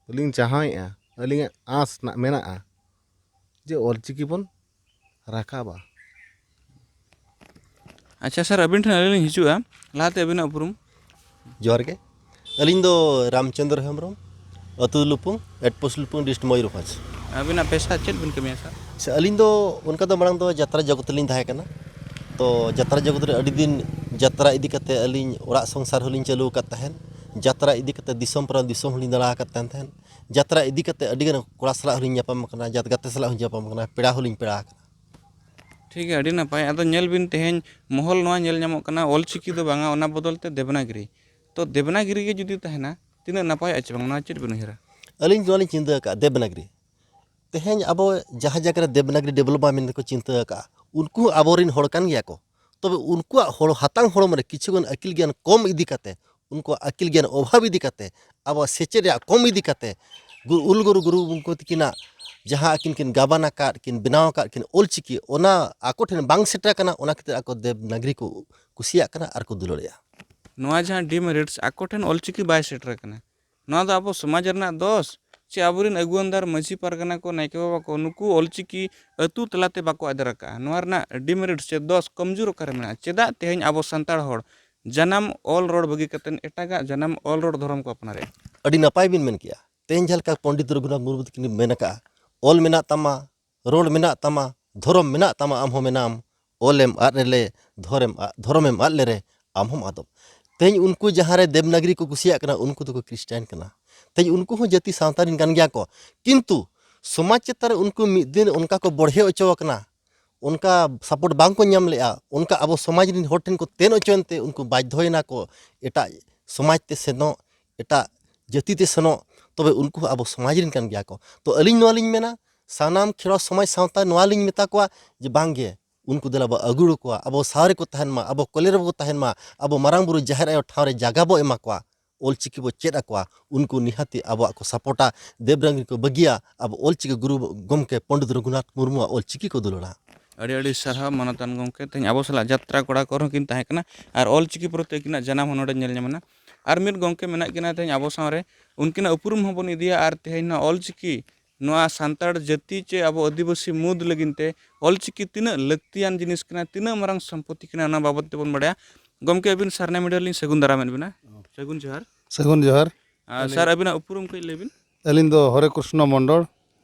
ᱟᱹᱞᱤᱧ ᱪᱟᱦᱟᱣᱮᱫᱼᱟ, ᱟᱹᱞᱤᱧᱟᱜ ᱟᱸᱥ ᱱᱟᱜ ᱢᱮᱱᱟᱜᱼᱟ ᱡᱮ ᱚᱞᱪᱤᱠᱤ ᱵᱚᱱ ᱨᱟᱠᱟᱵᱟ᱾ ᱟᱪᱪᱷᱟ ᱥᱟᱨ, ᱟᱹᱵᱤᱱ ᱴᱷᱮᱱ ᱟᱹᱞᱤᱧ ᱞᱤᱧ ᱦᱤᱡᱩᱜᱼᱟ, ᱞᱟᱦᱟᱛᱮ ᱟᱹᱵᱤᱱᱟᱜ ᱩᱯᱨᱩᱢ᱾ ᱡᱚᱦᱟᱨ ᱜᱮ, ᱟᱹᱞᱤᱧ ᱫᱚ ᱨᱟᱢᱪᱚᱸᱫᱽᱨᱚ ᱦᱮᱢᱵᱨᱚᱢ, ᱟᱹᱛᱩ ᱞᱩᱯᱩᱝ, ᱦᱮᱰ ᱯᱳᱥᱴ ᱞᱩᱯᱩᱝ, ᱰᱤᱥᱴ ᱢᱚᱭᱩᱨᱵᱷᱚᱸᱡᱽ᱾ ᱟᱹᱵᱤᱱᱟᱜ ᱯᱮᱥᱟ ᱪᱮᱫ ᱵᱤᱱ ᱠᱟᱹᱢᱤᱭᱟ ᱥᱟᱨ? ᱥᱮ ᱟᱹᱞᱤᱧ ᱫᱚ ᱚᱱᱠᱟ ᱫᱚ ᱢᱟᱲᱟᱝ ᱫᱚ ᱡᱟᱛᱨᱟ ᱡᱚᱜᱚᱛ ᱨᱮᱞᱤᱧ ᱛᱟᱦᱮᱸ ᱠᱟᱱᱟ, ᱛᱚ ᱡᱟᱛᱨᱟ ᱡᱚᱜᱚᱛ ᱨᱮ ᱟᱹᱰᱤ ᱫᱤᱱ ᱡᱟᱛᱨᱟ ᱤᱫᱤ ᱠᱟᱛᱮ ᱟᱹᱞᱤᱧ ᱚᱲᱟᱜ ᱥᱚᱝᱥᱟᱨ ᱦᱚᱸᱞᱤᱧ ᱪᱟᱹᱞᱩ ᱟᱠᱟᱫ ᱛᱟᱦᱮᱸᱫ᱾ ᱡᱟᱛᱨᱟ ᱤᱫᱤ ᱠᱟᱛᱮ ᱫᱤᱥᱚᱢ ᱯᱟᱨᱟ ᱫᱤᱥᱚᱢ ᱦᱚᱸᱞᱤᱧ ᱫᱟᱬᱟ ᱟᱠᱟᱫ ᱛᱟᱦᱮᱸ ᱛᱟᱦᱮᱸᱫ᱾ ᱡᱟᱛᱨᱟ ᱤᱫᱤ ᱠᱟᱛᱮ ᱟᱹᱰᱤ ᱜᱟᱱ ᱠᱚᱲᱟ ᱥᱟᱞᱟᱜ ᱦᱚᱸᱞᱤᱧ ᱧᱟᱯᱟᱢ ᱟᱠᱟᱱᱟ, ᱡᱟᱛ ᱜᱟᱛᱮ ᱥᱟᱞᱟᱜ ᱦᱚᱸ ᱧᱟᱯᱟᱢ ᱟᱠᱟᱱᱟ, ᱯᱮᱲᱟ ᱦᱚᱸᱞᱤᱧ ᱯᱮᱲᱟ ᱟᱠᱟᱱᱟ᱾ ᱴᱷᱤᱠ ᱜᱮᱭᱟ, ᱟᱹᱰᱤ ᱱᱟᱯᱟᱭ᱾ ᱟᱫᱚ ᱧᱮᱞ ᱵᱤᱱ, ᱛᱮᱦᱮᱧ ᱢᱚᱦᱚᱞ ᱱᱚᱣᱟ ᱧᱮᱞ ᱧᱟᱢᱚᱜ ᱠᱟᱱᱟ, ᱚᱞᱪᱤᱠᱤ ᱫᱚ ᱵᱟᱝᱟ, ᱚᱱᱟ ᱵᱚᱫᱚᱞ ᱛᱮ ᱫᱮᱵᱽᱱᱟᱜᱽᱨᱤ᱾ ᱛᱚ ᱫᱮᱵᱽᱱᱟᱜᱽᱨᱤ ᱜᱮ ᱡᱩᱫᱤ ᱛᱟᱦᱮᱱᱟ, ᱛᱤᱱᱟᱹᱜ ᱱᱟᱯᱟᱭᱚᱜᱼᱟ ᱪᱮ ᱵᱟᱝ, ᱱᱚᱣᱟ ᱪᱮᱫ ᱵᱤᱱ ᱩᱭᱦᱟᱹᱨᱟ? ᱟᱹᱞᱤᱧ ᱱᱚᱣᱟ ᱞᱤᱧ ᱪᱤᱱᱛᱟᱹ ᱟᱠᱟᱫᱼᱟ, ᱫᱮᱵᱽᱱᱟᱜᱽᱨᱤ᱾ ᱛᱮᱦᱮᱧ ᱟᱵᱚ ᱡᱟᱦᱟᱸ ᱡᱟᱭᱜᱟ ᱨᱮ ᱫᱮᱵᱽᱱᱟᱜᱽᱨᱤ development ᱢᱮᱱᱛᱮ ᱠᱚ ᱪᱤᱱᱛᱟᱹ ᱟᱠᱟᱫᱼᱟ, ᱩᱱᱠᱩ ᱦᱚᱸ ᱟᱵᱚᱨᱮᱱ ᱦᱚᱲ ᱠᱟᱱ ᱜᱮᱭᱟ ᱠᱚ᱾ ᱛᱚᱵᱮ ᱩᱱᱠᱩᱣᱟᱜ ᱦᱚᱲ, ᱦᱟᱛᱟᱝ ᱦᱚᱲᱢᱚ ᱨᱮ ᱠᱤᱪᱷᱩ ᱜᱟᱱ ᱟᱹᱠᱤᱞ ᱜᱮᱭᱟᱱ ᱠᱚᱢ ᱤᱫᱤ ᱠᱟᱛᱮ, ᱩᱱᱠᱩᱣᱟᱜ ᱟᱹᱠᱤᱞ ᱜᱮᱭᱟᱱ ᱚᱵᱷᱟᱵᱽ ᱤᱫᱤ ᱠᱟᱛᱮ, ᱟᱵᱚᱣᱟᱜ ᱥᱮᱪᱮᱫ ᱨᱮᱭᱟᱜ ᱠᱚᱢ ᱤᱫᱤ ᱠᱟᱛᱮ, ᱜᱩ-, ᱩᱞ ᱜᱩᱨᱩ ᱜᱩᱨᱩ ᱩᱱᱠᱩ ᱛᱤᱠᱤᱱᱟᱜ ᱡᱟᱦᱟᱸ ᱟᱹᱠᱤᱱ ᱠᱤᱱ ᱜᱟᱵᱟᱱ ᱟᱠᱟᱫ, ᱠᱤᱱ ᱵᱮᱱᱟᱣ ᱟᱠᱟᱫ ᱠᱤᱱ ᱚᱞᱪᱤᱠᱤ, ᱚᱱᱟ ᱟᱠᱚ ᱴᱷᱮᱱ ᱵᱟᱝ ᱥᱮᱴᱮᱨ ᱟᱠᱟᱱᱟ, ᱚᱱᱟ ᱠᱷᱟᱹᱛᱤᱨ ᱟᱠᱚ ᱫᱮᱵᱽᱱᱟᱜᱽᱨᱤ ᱠᱚ ᱠᱩᱥᱤᱭᱟᱜ ᱠᱟᱱᱟ ᱟᱨ ᱠᱚ ᱫᱩᱞᱟᱹᱲᱮᱜᱼᱟ᱾ ᱱᱚᱣᱟ ᱡᱟᱦᱟᱸ demerits, ᱟᱠᱚ ᱴᱷᱮᱱ ᱚᱞᱪᱤᱠᱤ ᱵᱟᱭ ᱥᱮᱴᱮᱨ ᱟᱠᱟᱱᱟ, ᱱᱚᱣᱟ ᱫᱚ ᱟᱵᱚ ᱥᱚᱢᱟᱡᱽ ᱨᱮᱱᱟᱜ ᱫᱳᱥ ᱪᱮ ᱟᱵᱚᱨᱮᱱ ᱟᱹᱜᱩᱣᱟᱹᱱ ᱫᱟᱨ ᱢᱟᱹᱡᱷᱤ ᱯᱟᱨᱜᱟᱱᱟ ᱠᱚ, ᱱᱟᱭᱠᱮ ᱵᱟᱵᱟ ᱠᱚ, ᱱᱩᱠᱩ ᱚᱞᱪᱤᱠᱤ ᱟᱹᱛᱩ ᱛᱟᱞᱟᱛᱮ ᱵᱟᱠᱚ ᱟᱫᱮᱨ ᱟᱠᱟᱫᱼᱟ? ᱱᱚᱣᱟ ᱨᱮᱱᱟᱜ demerits ᱪᱮ ᱫᱳᱥ ᱠᱚᱢᱡᱳᱨ ᱚᱠᱟᱨᱮ ᱢᱮᱱᱟᱜᱼᱟ? ᱪᱮᱫᱟᱜ ᱛᱮᱦᱮᱧ ᱟᱵᱚ ᱥᱟᱱᱛᱟᱲ ᱦᱚᱲ ᱡᱟᱱᱟᱢ ᱚᱞ ᱨᱚᱲ ᱵᱟᱹᱜᱤ ᱠᱟᱛᱮᱫ ᱮᱴᱟᱜᱟᱜ ᱡᱟᱱᱟᱢ ᱚᱞ ᱨᱚᱲ ᱫᱷᱚᱨᱚᱢ ᱠᱚ ᱟᱯᱱᱟᱨᱮᱫᱼᱟ? ᱟᱹᱰᱤ ᱱᱟᱯᱟᱭ ᱵᱤᱱ ᱢᱮᱱ ᱠᱮᱜᱼᱟ᱾ ᱛᱮᱦᱮᱧ ᱡᱟᱦᱟᱸ ᱞᱮᱠᱟ ᱯᱚᱱᱰᱤᱛ ᱨᱚᱜᱷᱩᱱᱟᱛᱷ ᱢᱩᱨᱢᱩ ᱛᱟᱹᱠᱤᱱ ᱢᱮᱱ ᱟᱠᱟᱫᱼᱟ, "ᱚᱞ ᱢᱮᱱᱟᱜ ᱛᱟᱢᱟ, ᱨᱚᱲ ᱢᱮᱱᱟᱜ ᱛᱟᱢᱟ, ᱫᱷᱚᱨᱚᱢ ᱢᱮᱱᱟᱜ ᱛᱟᱢᱟ, ᱟᱢ ᱦᱚᱸ ᱢᱮᱱᱟᱢ, ᱚᱞᱮᱢ ᱟᱫ ᱞᱮᱨᱮ, ᱫᱷᱚᱨᱮᱢ ᱟ-, ᱫᱷᱚᱨᱚᱢᱮᱢ ᱟᱫ ᱞᱮᱨᱮ, ᱟᱢ ᱦᱚᱸᱢ ᱟᱫᱚᱜ᱾" ᱛᱮᱦᱮᱧ ᱩᱱᱠᱩ ᱡᱟᱦᱟᱸ ᱨᱮ ᱫᱮᱵᱽᱱᱟᱜᱽᱨᱤ ᱠᱚ ᱠᱩᱥᱤᱭᱟᱜ ᱠᱟᱱᱟ, ᱩᱱᱠᱩ ᱫᱚᱠᱚ ᱠᱷᱨᱤᱥᱴᱟᱭᱟᱱ ᱠᱟᱱᱟ᱾ ᱛᱮᱦᱮᱧ ᱩᱱᱠᱩ ᱦᱚᱸ ᱡᱟᱹᱛᱤ ᱥᱟᱶᱛᱟ ᱨᱮᱱ ᱠᱟᱱ ᱜᱮᱭᱟ ᱠᱚ, ᱠᱤᱱᱛᱩ ᱥᱚᱢᱟᱡᱽ ᱪᱮᱛᱟᱱ ᱨᱮ ᱩᱱᱠᱩ ᱢᱤᱫ ᱫᱤᱱ ᱚᱱᱠᱟ ᱠᱚ ᱵᱚᱲᱦᱮ ᱦᱚᱪᱚ ᱟᱠᱟᱱᱟ, ᱚᱱᱠᱟ support ᱵᱟᱝ ᱠᱚ ᱧᱟᱢ ᱞᱮᱜᱼᱟ, ᱚᱱᱠᱟ ᱟᱵᱚ ᱥᱚᱢᱟᱡᱽ ᱨᱮᱱ ᱦᱚᱲ ᱴᱷᱮᱱ ᱠᱚ ᱛᱮᱱ ᱦᱚᱪᱚᱭᱮᱱ ᱛᱮ ᱩᱱᱠᱩ ᱵᱟᱫᱽᱫᱷᱚᱭᱮᱱᱟ ᱠᱚ ᱮᱴᱟᱜ ᱥᱚᱢᱟᱡᱽ ᱛᱮ ᱥᱮᱱᱚᱜ, ᱮᱴᱟᱜ ᱡᱟᱹᱛᱤ ᱛᱮ ᱥᱮᱱᱚᱜ᱾ ᱛᱚᱵᱮ ᱩᱱᱠᱩ ᱦᱚᱸ ᱟᱵᱚ ᱥᱚᱢᱟᱡᱽ ᱨᱮᱱ ᱠᱟᱱ ᱜᱮᱭᱟ ᱠᱚ᱾ ᱛᱚ ᱟᱹᱞᱤᱧ ᱱᱚᱣᱟ ᱞᱤᱧ ᱢᱮᱱᱟ, ᱥᱟᱱᱟᱢ ᱠᱷᱮᱨᱣᱟᱲ ᱥᱚᱢᱟᱡᱽ ᱥᱟᱶᱛᱟ ᱱᱚᱣᱟ ᱞᱤᱧ ᱢᱮᱛᱟ ᱠᱚᱣᱟ ᱡᱮ ᱵᱟᱝ ᱜᱮ, ᱩᱱᱠᱩ ᱫᱮᱞᱟ ᱵᱚ ᱟᱹᱜᱩ ᱠᱚᱣᱟ, ᱟᱵᱚ ᱥᱟᱶ ᱨᱮᱠᱚ ᱛᱟᱦᱮᱱ ᱢᱟ, ᱟᱵᱚ ᱠᱚᱞᱮ ᱨᱮᱵᱚ ᱛᱟᱦᱮᱱ ᱢᱟ, ᱟᱵᱚ ᱢᱟᱨᱟᱝ ᱵᱩᱨᱩ ᱡᱟᱦᱮᱨ ᱟᱭᱳ ᱴᱷᱟᱶ ᱨᱮ ᱡᱟᱭᱜᱟ ᱵᱚ ᱮᱢᱟ ᱠᱚᱣᱟ, ᱚᱞᱪᱤᱠᱤ ᱵᱚ ᱪᱮᱫ ᱟᱠᱚᱣᱟ, ᱩᱱᱠᱩ ᱱᱤᱦᱟᱹᱛᱤ ᱟᱵᱚᱣᱟᱜ ᱠᱚ ᱥᱟᱯᱳᱨᱴᱟ, ᱫᱮᱵᱽᱱᱟᱜᱽᱨᱤ ᱠᱚ ᱵᱟᱹᱜᱤᱭᱟ, ᱟᱵᱚ ᱚᱞᱪᱤᱠᱤ ᱜᱩᱨᱩ ᱜᱚᱢᱠᱮ ᱯᱚᱱᱰᱤᱛ ᱨᱚᱜᱷᱩᱱᱟᱛᱷ ᱢᱩᱨᱢᱩᱣᱟᱜ ᱚᱞᱪᱤᱠᱤ ᱠᱚ ᱫᱩᱞᱟᱹᱲᱟ᱾ ᱟᱹᱰᱤ ᱟᱹᱰᱤ ᱥᱟᱨᱦᱟᱣ ᱢᱟᱱᱚᱛᱟᱱ ᱜᱚᱢᱠᱮ, ᱛᱮᱦᱮᱧ ᱟᱵᱚ ᱥᱟᱞᱟᱜ ᱡᱟᱛᱨᱟ ᱠᱚᱲᱟ ᱠᱚᱨᱮ ᱦᱚᱸ ᱠᱤᱱ ᱛᱟᱦᱮᱸ ᱠᱟᱱᱟ ᱟᱨ ᱚᱞᱪᱤᱠᱤ ᱯᱨᱚᱛᱤ ᱟᱹᱠᱤᱱᱟᱜ ᱡᱟᱱᱟᱢ ᱦᱚᱸ ᱱᱚᱰᱮ ᱧᱮᱞ ᱧᱟᱢᱮᱱᱟ᱾ ᱟᱨ ᱢᱤᱫ ᱜᱚᱢᱠᱮ ᱢᱮᱱᱟᱜ ᱠᱤᱱᱟ ᱛᱮᱦᱮᱧ ᱟᱵᱚ ᱥᱟᱶ ᱨᱮ, ᱩᱱᱠᱤᱱᱟᱜ ᱩᱯᱨᱩᱢ ᱦᱚᱸᱵᱚᱱ ᱤᱫᱤᱭᱟ ᱟᱨ ᱛᱮᱦᱮᱧ ᱱᱚᱣᱟ ᱚᱞᱪᱤᱠᱤ, ᱱᱚᱣᱟ ᱥᱟᱱᱛᱟᱲ ᱡᱟᱹᱛᱤ ᱪᱮ ᱟᱵᱚ ᱟᱹᱫᱤᱵᱟᱹᱥᱤ ᱢᱩᱫᱽ ᱞᱟᱹᱜᱤᱫ ᱛᱮ ᱚᱞᱪᱤᱠᱤ ᱛᱤᱱᱟᱹᱜ ᱞᱟᱹᱠᱛᱤᱭᱟᱱ ᱡᱤᱱᱤᱥ ᱠᱟᱱᱟ, ᱛᱤᱱᱟᱹᱜ ᱢᱟᱨᱟᱝ ᱥᱚᱢᱯᱚᱛᱤ ᱠᱟᱱᱟ, ᱚᱱᱟ ᱵᱟᱵᱚᱛ ᱛᱮᱵᱚᱱ ᱵᱟᱲᱟᱭᱟ᱾ ᱜᱚᱢᱠᱮ, ᱟᱹᱵᱤᱱ ᱥᱟᱨᱱᱟ ᱢᱤᱰᱤᱭᱟ ᱞᱤᱧ ᱥᱟᱹᱜᱩᱱ ᱫᱟᱨᱟᱢᱮᱫ ᱵᱤᱱᱟ᱾ ᱥᱟᱹᱜᱩᱱ ᱡᱚᱦᱟᱨ᱾ ᱥᱟᱹᱜᱩᱱ ᱡᱚᱦᱟᱨ᱾ ᱟᱨ ᱟᱹᱞᱤᱧ ᱥᱟᱨ, ᱟᱹᱵᱤᱱᱟᱜ ᱩᱯᱨᱩᱢ ᱠᱟᱹᱡ ᱞᱟᱹᱭ ᱵᱤᱱ᱾ ᱟᱹᱞᱤᱧ ᱫᱚ ᱦᱚᱨᱮ ᱠᱨᱤᱥᱱᱚ ᱢᱚᱱᱰᱚᱞ,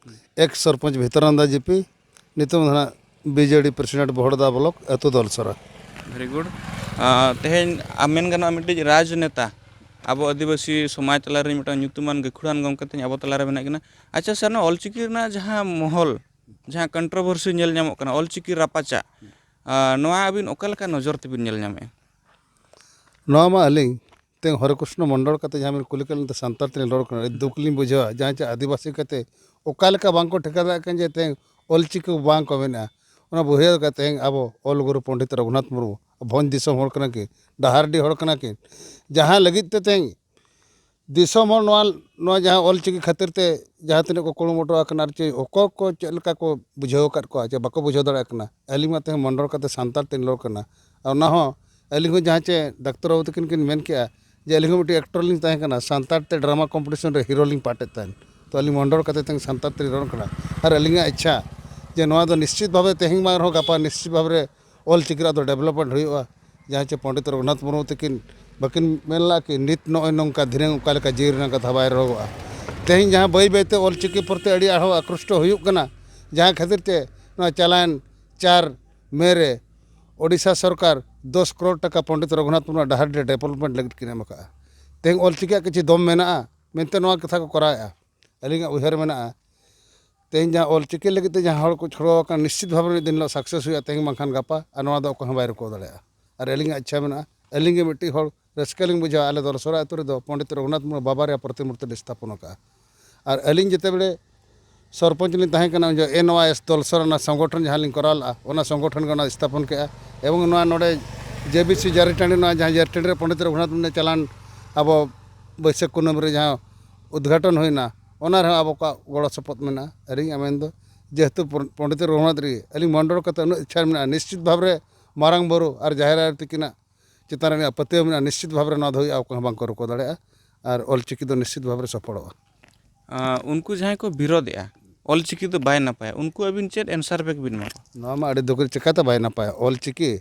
ᱮᱠᱥ ᱥᱚᱨᱯᱚᱧᱪ ᱵᱷᱤᱛᱟᱨᱟᱱᱫᱟ ᱡᱤᱯᱤ, ᱱᱤᱛᱚᱝ ᱫᱚ ᱱᱟᱦᱟᱜ ᱵᱤ ᱡᱮ ᱰᱤ president, ᱵᱚᱦᱚᱲᱫᱟ block, ᱟᱹᱛᱩ ᱫᱚᱞᱥᱚᱨᱟ᱾ Very good. ᱛᱮᱦᱮᱧ ᱟᱢ ᱢᱮᱱ ᱜᱟᱱᱚᱜᱼᱟ ᱢᱤᱫᱴᱤᱡ ᱨᱟᱡᱽᱱᱮᱛᱟ, ᱟᱵᱚ ᱟᱹᱫᱤᱵᱟᱹᱥᱤ ᱥᱚᱢᱟᱡᱽ ᱛᱟᱞᱟᱨᱮ ᱢᱤᱫᱴᱟᱝ ᱧᱩᱛᱩᱢᱟᱱ ᱜᱟᱹᱠᱷᱩᱲᱟᱱ ᱜᱚᱢᱠᱮ ᱛᱮᱦᱮᱧ ᱟᱵᱚ ᱛᱟᱞᱟᱨᱮ ᱢᱮᱱᱟᱜ ᱠᱤᱱᱟ᱾ ᱟᱪᱪᱷᱟ ᱥᱟᱨ, ᱱᱚᱣᱟ ᱚᱞᱪᱤᱠᱤ ᱨᱮᱱᱟᱜ ᱡᱟᱦᱟᱸ ᱢᱚᱦᱚᱞ, ᱡᱟᱦᱟᱸ controversy ᱧᱮᱞ ᱧᱟᱢᱚᱜ ᱠᱟᱱᱟ, ᱚᱞᱪᱤᱠᱤ ᱨᱟᱯᱟᱪᱟᱜ, ᱟᱨ ᱱᱚᱣᱟ ᱟᱹᱵᱤᱱ ᱚᱠᱟ ᱞᱮᱠᱟ ᱱᱚᱡᱚᱨ ᱛᱮᱵᱤᱱ ᱧᱮᱞ ᱧᱟᱢᱮᱫᱼᱟ? ᱱᱚᱣᱟ ᱢᱟ ᱟᱹᱞᱤᱧ ᱛᱮᱦᱮᱧ ᱦᱚᱨᱮ ᱠᱨᱤᱥᱱᱚ ᱢᱚᱱᱰᱚᱞ ᱠᱟᱛᱮ ᱡᱟᱦᱟᱸ ᱵᱤᱱ ᱠᱩᱞᱤ ᱠᱮᱫ ᱞᱤᱧ ᱛᱮ ᱥᱟᱱᱛᱟᱲ ᱛᱮᱞᱤᱧ ᱨᱚᱲ ᱠᱟᱱᱟ, ᱟᱹᱰᱤ ᱫᱩᱠ ᱞᱤᱧ ᱵᱩᱡᱷᱟᱹᱣᱟ᱾ ᱡᱟᱦᱟᱸ ᱪᱮ ᱟᱹᱫᱤᱵᱟᱹᱥᱤ ᱠᱟᱛᱮ ᱚᱠᱟ ᱞᱮᱠᱟ ᱵᱟᱝ ᱠᱚ ᱴᱷᱤᱠᱟᱹ ᱫᱟᱲᱮᱭᱟᱜ ᱠᱟᱱᱟ ᱡᱮ ᱛᱮᱦᱮᱧ ᱚᱞᱪᱤᱠᱤ ᱵᱟᱝ ᱠᱚ ᱢᱮᱱᱟ᱾ ᱚᱱᱟ ᱵᱩᱡᱷᱟᱹᱣ ᱠᱟᱛᱮ ᱛᱮᱦᱮᱧ ᱟᱵᱚ ᱚᱞ ᱜᱩᱨᱩ ᱯᱚᱱᱰᱤᱛ ᱨᱚᱜᱷᱩᱱᱟᱛᱷ ᱢᱩᱨᱢᱩ ᱵᱷᱚᱸᱡᱽ ᱫᱤᱥᱚᱢ ᱦᱚᱲ ᱠᱟᱱᱟ ᱠᱤᱱ, ᱰᱟᱦᱟᱨᱰᱤ ᱦᱚᱲ ᱠᱟᱱᱟ ᱠᱤᱱ, ᱡᱟᱦᱟᱸ ᱞᱟᱹᱜᱤᱫ ᱛᱮ ᱛᱮᱦᱮᱧ ᱫᱤᱥᱚᱢ ᱦᱚᱲ ᱱᱚᱣᱟ, ᱱᱚᱣᱟ ᱡᱟᱦᱟᱸ ᱚᱞᱪᱤᱠᱤ ᱠᱷᱟᱹᱛᱤᱨ ᱛᱮ ᱡᱟᱦᱟᱸ ᱛᱤᱱᱟᱹᱜ ᱠᱚ ᱠᱩᱨᱩᱢᱩᱴᱩ ᱟᱠᱟᱱᱟ ᱟᱨ ᱪᱮᱫ ᱚᱠᱚᱭ ᱠᱚ ᱪᱮᱫ ᱞᱮᱠᱟ ᱠᱚ ᱵᱩᱡᱷᱟᱹᱣ ᱟᱠᱟᱫ ᱠᱚᱣᱟ ᱪᱮ ᱵᱟᱠᱚ ᱵᱩᱡᱷᱟᱹᱣ ᱫᱟᱲᱮᱭᱟᱜ ᱠᱟᱱᱟ, ᱟᱹᱞᱤᱧ ᱢᱟ ᱛᱮᱦᱮᱧ ᱢᱚᱱᱰᱚᱞ ᱠᱟᱛᱮ ᱥᱟᱱᱛᱟᱲ ᱛᱮᱧ ᱨᱚᱲ ᱠᱟᱱᱟ᱾ ᱟᱨ ᱚᱱᱟ ᱦᱚᱸ ᱟᱹᱞᱤᱧ ᱦᱚᱸ ᱡᱟᱦᱟᱸ ᱪᱮ ᱰᱟᱠᱛᱟᱨ ᱵᱟᱹᱵᱩ ᱛᱟᱹᱠᱤᱱ ᱠᱤᱱ ᱢᱮᱱ ᱠᱮᱜᱼᱟ ᱡᱮ ᱟᱹᱞᱤᱧ ᱦᱚᱸ ᱢᱤᱫᱴᱤᱡ actor ᱞᱤᱧ ᱛᱟᱦᱮᱸ ᱠᱟᱱᱟ, ᱥᱟᱱᱛᱟᱲ ᱛᱮ drama competition ᱨᱮ hero ᱞᱤᱧ part ᱮᱫ ᱛᱟᱦᱮᱸᱫ, ᱛᱚ ᱟᱹᱞᱤᱧ ᱢᱚᱱᱰᱚᱞ ᱠᱟᱛᱮ ᱛᱮᱦᱮᱧ ᱥᱟᱱᱛᱟᱲ ᱛᱮᱞᱤᱧ ᱨᱚᱲ ᱠᱟᱱᱟ᱾ ᱟᱨ ᱟᱹᱞᱤᱧᱟᱜ ᱤᱪᱪᱷᱟ ᱡᱮ ᱱᱚᱣᱟ ᱫᱚ ᱱᱤᱥᱪᱤᱛ ᱵᱷᱟᱵᱮ ᱛᱮᱦᱮᱧ ᱵᱟᱝ ᱨᱮᱦᱚᱸ ᱜᱟᱯᱟ ᱱᱤᱥᱪᱤᱛ ᱵᱷᱟᱵᱮ ᱨᱮ ᱚᱞᱪᱤᱠᱤ ᱨᱮᱭᱟᱜ ᱫᱚ development ᱦᱩᱭᱩᱜᱼᱟ᱾ ᱡᱟᱦᱟᱸ ᱪᱮ ᱯᱚᱱᱰᱤᱛ ᱨᱚᱜᱷᱩᱱᱟᱛᱷ ᱢᱩᱨᱢᱩ ᱛᱟᱹᱠᱤᱱ ᱵᱟᱹᱠᱤᱱ ᱢᱮᱱ ᱞᱮᱫᱼᱟ ᱠᱤ, "ᱱᱤᱛ ᱱᱚᱜᱼᱚᱭ ᱱᱚᱝᱠᱟ, ᱫᱷᱤᱱᱟᱹᱝ ᱚᱠᱟ ᱞᱮᱠᱟ ᱡᱤᱣᱤ ᱨᱮᱱᱟᱜ ᱠᱟᱛᱷᱟ ᱵᱟᱭ ᱨᱚᱲᱚᱜᱚᱜᱼᱟ"? ᱛᱮᱦᱮᱧ ᱡᱟᱦᱟᱸ ᱵᱟᱹᱭ ᱵᱟᱹᱭᱛᱮ ᱚᱞᱪᱤᱠᱤ ᱯᱨᱚᱛᱤ ᱟᱹᱰᱤ ᱟᱨᱦᱚᱸ ᱟᱠᱨᱩᱥᱴᱚ ᱦᱩᱭᱩᱜ ᱠᱟᱱᱟ, ᱡᱟᱦᱟᱸ ᱠᱷᱟᱹᱛᱤᱨ ᱛᱮ ᱱᱚᱣᱟ ᱪᱟᱞᱟᱣᱮᱱ ᱪᱟᱨ ᱢᱮ ᱨᱮ ᱳᱰᱤᱥᱟ ᱥᱚᱨᱠᱟᱨ ᱫᱚᱥ ᱠᱨᱳᱲ ᱴᱟᱠᱟ ᱯᱚᱱᱰᱤᱛ ᱨᱚᱜᱷᱩᱱᱟᱛᱷ ᱢᱩᱨᱢᱩ ᱰᱟᱦᱟᱨᱰᱤ development ᱞᱟᱹᱜᱤᱫ ᱠᱤᱱ ᱮᱢ ᱟᱠᱟᱫᱼᱟ᱾ ᱛᱮᱦᱮᱧ ᱚᱞᱪᱤᱠᱤᱭᱟᱜ ᱠᱤᱪᱷᱩ ᱫᱚᱢ ᱢᱮᱱᱟᱜᱼᱟ ᱢᱮᱱᱛᱮ ᱱᱚᱣᱟ ᱠᱟᱛᱷᱟ ᱠᱚ ᱠᱚᱨᱟᱣᱮᱫᱼᱟ᱾ ᱟᱹᱞᱤᱧᱟᱜ ᱩᱭᱦᱟᱹᱨ ᱢᱮᱱᱟᱜᱼᱟ, ᱛᱮᱦᱮᱧ ᱡᱟᱦᱟᱸ ᱚᱞᱪᱤᱠᱤ ᱞᱟᱹᱜᱤᱫ ᱛᱮ ᱡᱟᱦᱟᱸ ᱦᱚᱲ ᱠᱚ ᱪᱷᱩᱲᱟᱹᱣ ᱟᱠᱟᱱ, ᱱᱤᱥᱪᱤᱛ ᱵᱷᱟᱵᱮ ᱢᱤᱫ ᱫᱤᱱ ᱦᱤᱞᱳᱜ success ᱦᱩᱭᱩᱜᱼᱟ, ᱛᱮᱦᱮᱧ ᱵᱟᱝᱠᱷᱟᱱ ᱜᱟᱯᱟ, ᱟᱨ ᱱᱚᱣᱟ ᱫᱚ ᱚᱠᱚᱭ ᱦᱚᱸ ᱵᱟᱭ ᱨᱩᱠᱟᱹᱣ ᱫᱟᱲᱮᱭᱟᱜᱼᱟ᱾ ᱟᱨ ᱟᱹᱞᱤᱧᱟᱜ ᱤᱪᱪᱷᱟ ᱢᱮᱱᱟᱜᱼᱟ, ᱟᱹᱞᱤᱧ ᱜᱮ ᱢᱤᱫᱴᱤᱡ ᱦᱚᱲ ᱨᱟᱹᱥᱠᱟᱹ ᱞᱤᱧ ᱵᱩᱡᱷᱟᱹᱣᱟ, ᱟᱞᱮ ᱫᱚᱞᱥᱚᱨᱟ ᱟᱹᱛᱩ ᱨᱮᱫᱚ ᱯᱚᱱᱰᱤᱛ ᱨᱚᱜᱷᱩᱱᱟᱛᱷ ᱢᱩᱨᱢᱩ ᱵᱟᱵᱟ ᱨᱮᱭᱟᱜ ᱯᱨᱚᱛᱤᱢᱩᱨᱛᱤ ᱞᱮ ᱥᱛᱷᱟᱯᱚᱱ ᱟᱠᱟᱫᱼᱟ᱾ ᱟᱨ ᱟᱹᱞᱤᱧ ᱡᱮᱛᱮ ᱵᱮᱲᱮ ᱥᱚᱨᱯᱚᱧᱪ ᱞᱤᱧ ᱛᱟᱦᱮᱸ ᱠᱟᱱᱟ, ᱩᱱ ᱡᱚᱦᱚᱜ ᱮᱱ ᱣᱟᱭ ᱮᱥ ᱫᱚᱞᱥᱚᱨᱟ ᱨᱮᱱᱟᱜ ᱥᱚᱝᱜᱚᱴᱷᱚᱱ ᱡᱟᱦᱟᱸ ᱞᱤᱧ ᱠᱚᱨᱟᱣ ᱞᱮᱫᱼᱟ, ᱚᱱᱟ ᱥᱚᱝᱜᱚᱴᱷᱚᱱ ᱜᱮ ᱚᱱᱟ ᱥᱛᱷᱟᱯᱚᱱ ᱠᱮᱫᱼᱟ᱾ ᱮᱵᱚᱝ ᱱᱚᱣᱟ ᱱᱚᱰᱮ ᱡᱮ ᱵᱤ ᱥᱤ ᱡᱟᱹᱨᱤᱴᱟᱺᱰᱤ, ᱱᱚᱣᱟ ᱡᱟᱦᱟᱸ ᱡᱟᱹᱨᱤᱴᱟᱺᱰᱤ ᱨᱮ ᱯᱚᱱᱰᱤᱛ ᱨᱚᱜᱷᱩᱱᱟᱛᱷ ᱢᱩᱨᱢᱩ ᱪᱟᱞᱟᱱ ᱟᱵᱚ ᱵᱟᱹᱭᱥᱟᱹᱠᱷ ᱠᱩᱱᱟᱹᱢᱤ ᱨᱮ ᱡᱟᱦᱟᱸ ᱩᱫᱽᱜᱷᱟᱴᱚᱱ ᱦᱩᱭᱱᱟ, ᱚᱱᱟ ᱨᱮᱦᱚᱸ ᱟᱵᱚ ᱠᱚᱣᱟᱜ ᱜᱚᱲᱚ ᱥᱚᱯᱚᱦᱚᱫ ᱢᱮᱱᱟᱜᱼᱟ᱾ ᱟᱹᱞᱤᱧᱟᱜ ᱢᱮᱱ ᱫᱚ ᱡᱮᱦᱮᱛᱩ ᱯᱚᱱᱰᱤᱛ ᱨᱚᱜᱷᱩᱱᱟᱛᱷ ᱨᱮᱜᱮ ᱟᱹᱞᱤᱧ ᱢᱚᱱᱰᱚᱞ ᱠᱟᱛᱮ ᱩᱱᱟᱹᱜ ᱤᱪᱪᱷᱟ ᱢᱮᱱᱟᱜᱼᱟ, ᱱᱤᱥᱪᱤᱛ ᱵᱷᱟᱵᱽ ᱨᱮ ᱢᱟᱨᱟᱝ ᱵᱩᱨᱩ ᱟᱨ ᱡᱟᱦᱮᱨ ᱟᱭᱳ ᱛᱤᱠᱤᱱᱟᱜ ᱪᱮᱛᱟᱱ ᱨᱮ ᱤᱧᱟᱹᱜ ᱯᱟᱹᱛᱭᱟᱹᱣ ᱢᱮᱱᱟᱜᱼᱟ, ᱱᱤᱥᱪᱤᱛ ᱵᱷᱟᱵᱽ ᱨᱮ ᱱᱚᱣᱟ ᱫᱚ ᱦᱩᱭᱩᱜᱼᱟ, ᱚᱠᱚᱭ ᱦᱚᱸ ᱵᱟᱝ ᱠᱚ ᱨᱩᱠᱟᱹ ᱫᱟᱲᱮᱭᱟᱜᱼᱟ᱾ ᱟᱨ ᱚᱞᱪᱤᱠᱤ ᱫᱚ ᱱᱤᱥᱪᱤᱛ ᱵᱷᱟᱵᱽ ᱨᱮ ᱥᱚᱯᱷᱚᱞᱚᱜᱼᱟ᱾ ᱟᱸ, ᱩᱱᱠᱩ ᱡᱟᱦᱟᱸᱭ ᱠᱚ ᱵᱤᱨᱳᱫᱮᱜᱼᱟ, ᱚᱞᱪᱤᱠᱤ ᱫᱚ ᱵᱟᱭ ᱱᱟᱯᱟᱭᱟ, ᱩᱱᱠᱩ ᱟᱹᱵᱤᱱ ᱪᱮᱫ answer back ᱵᱤᱱ ᱮᱢᱟ ᱠᱚᱣᱟ? ᱱᱚᱣᱟ ᱢᱟ ᱟᱹᱰᱤ ᱫᱩᱠ ᱨᱮ, ᱪᱤᱠᱟᱹᱛᱮ ᱵᱟᱭ ᱱᱟᱯᱟᱭᱟ? ᱚᱞᱪᱤᱠᱤ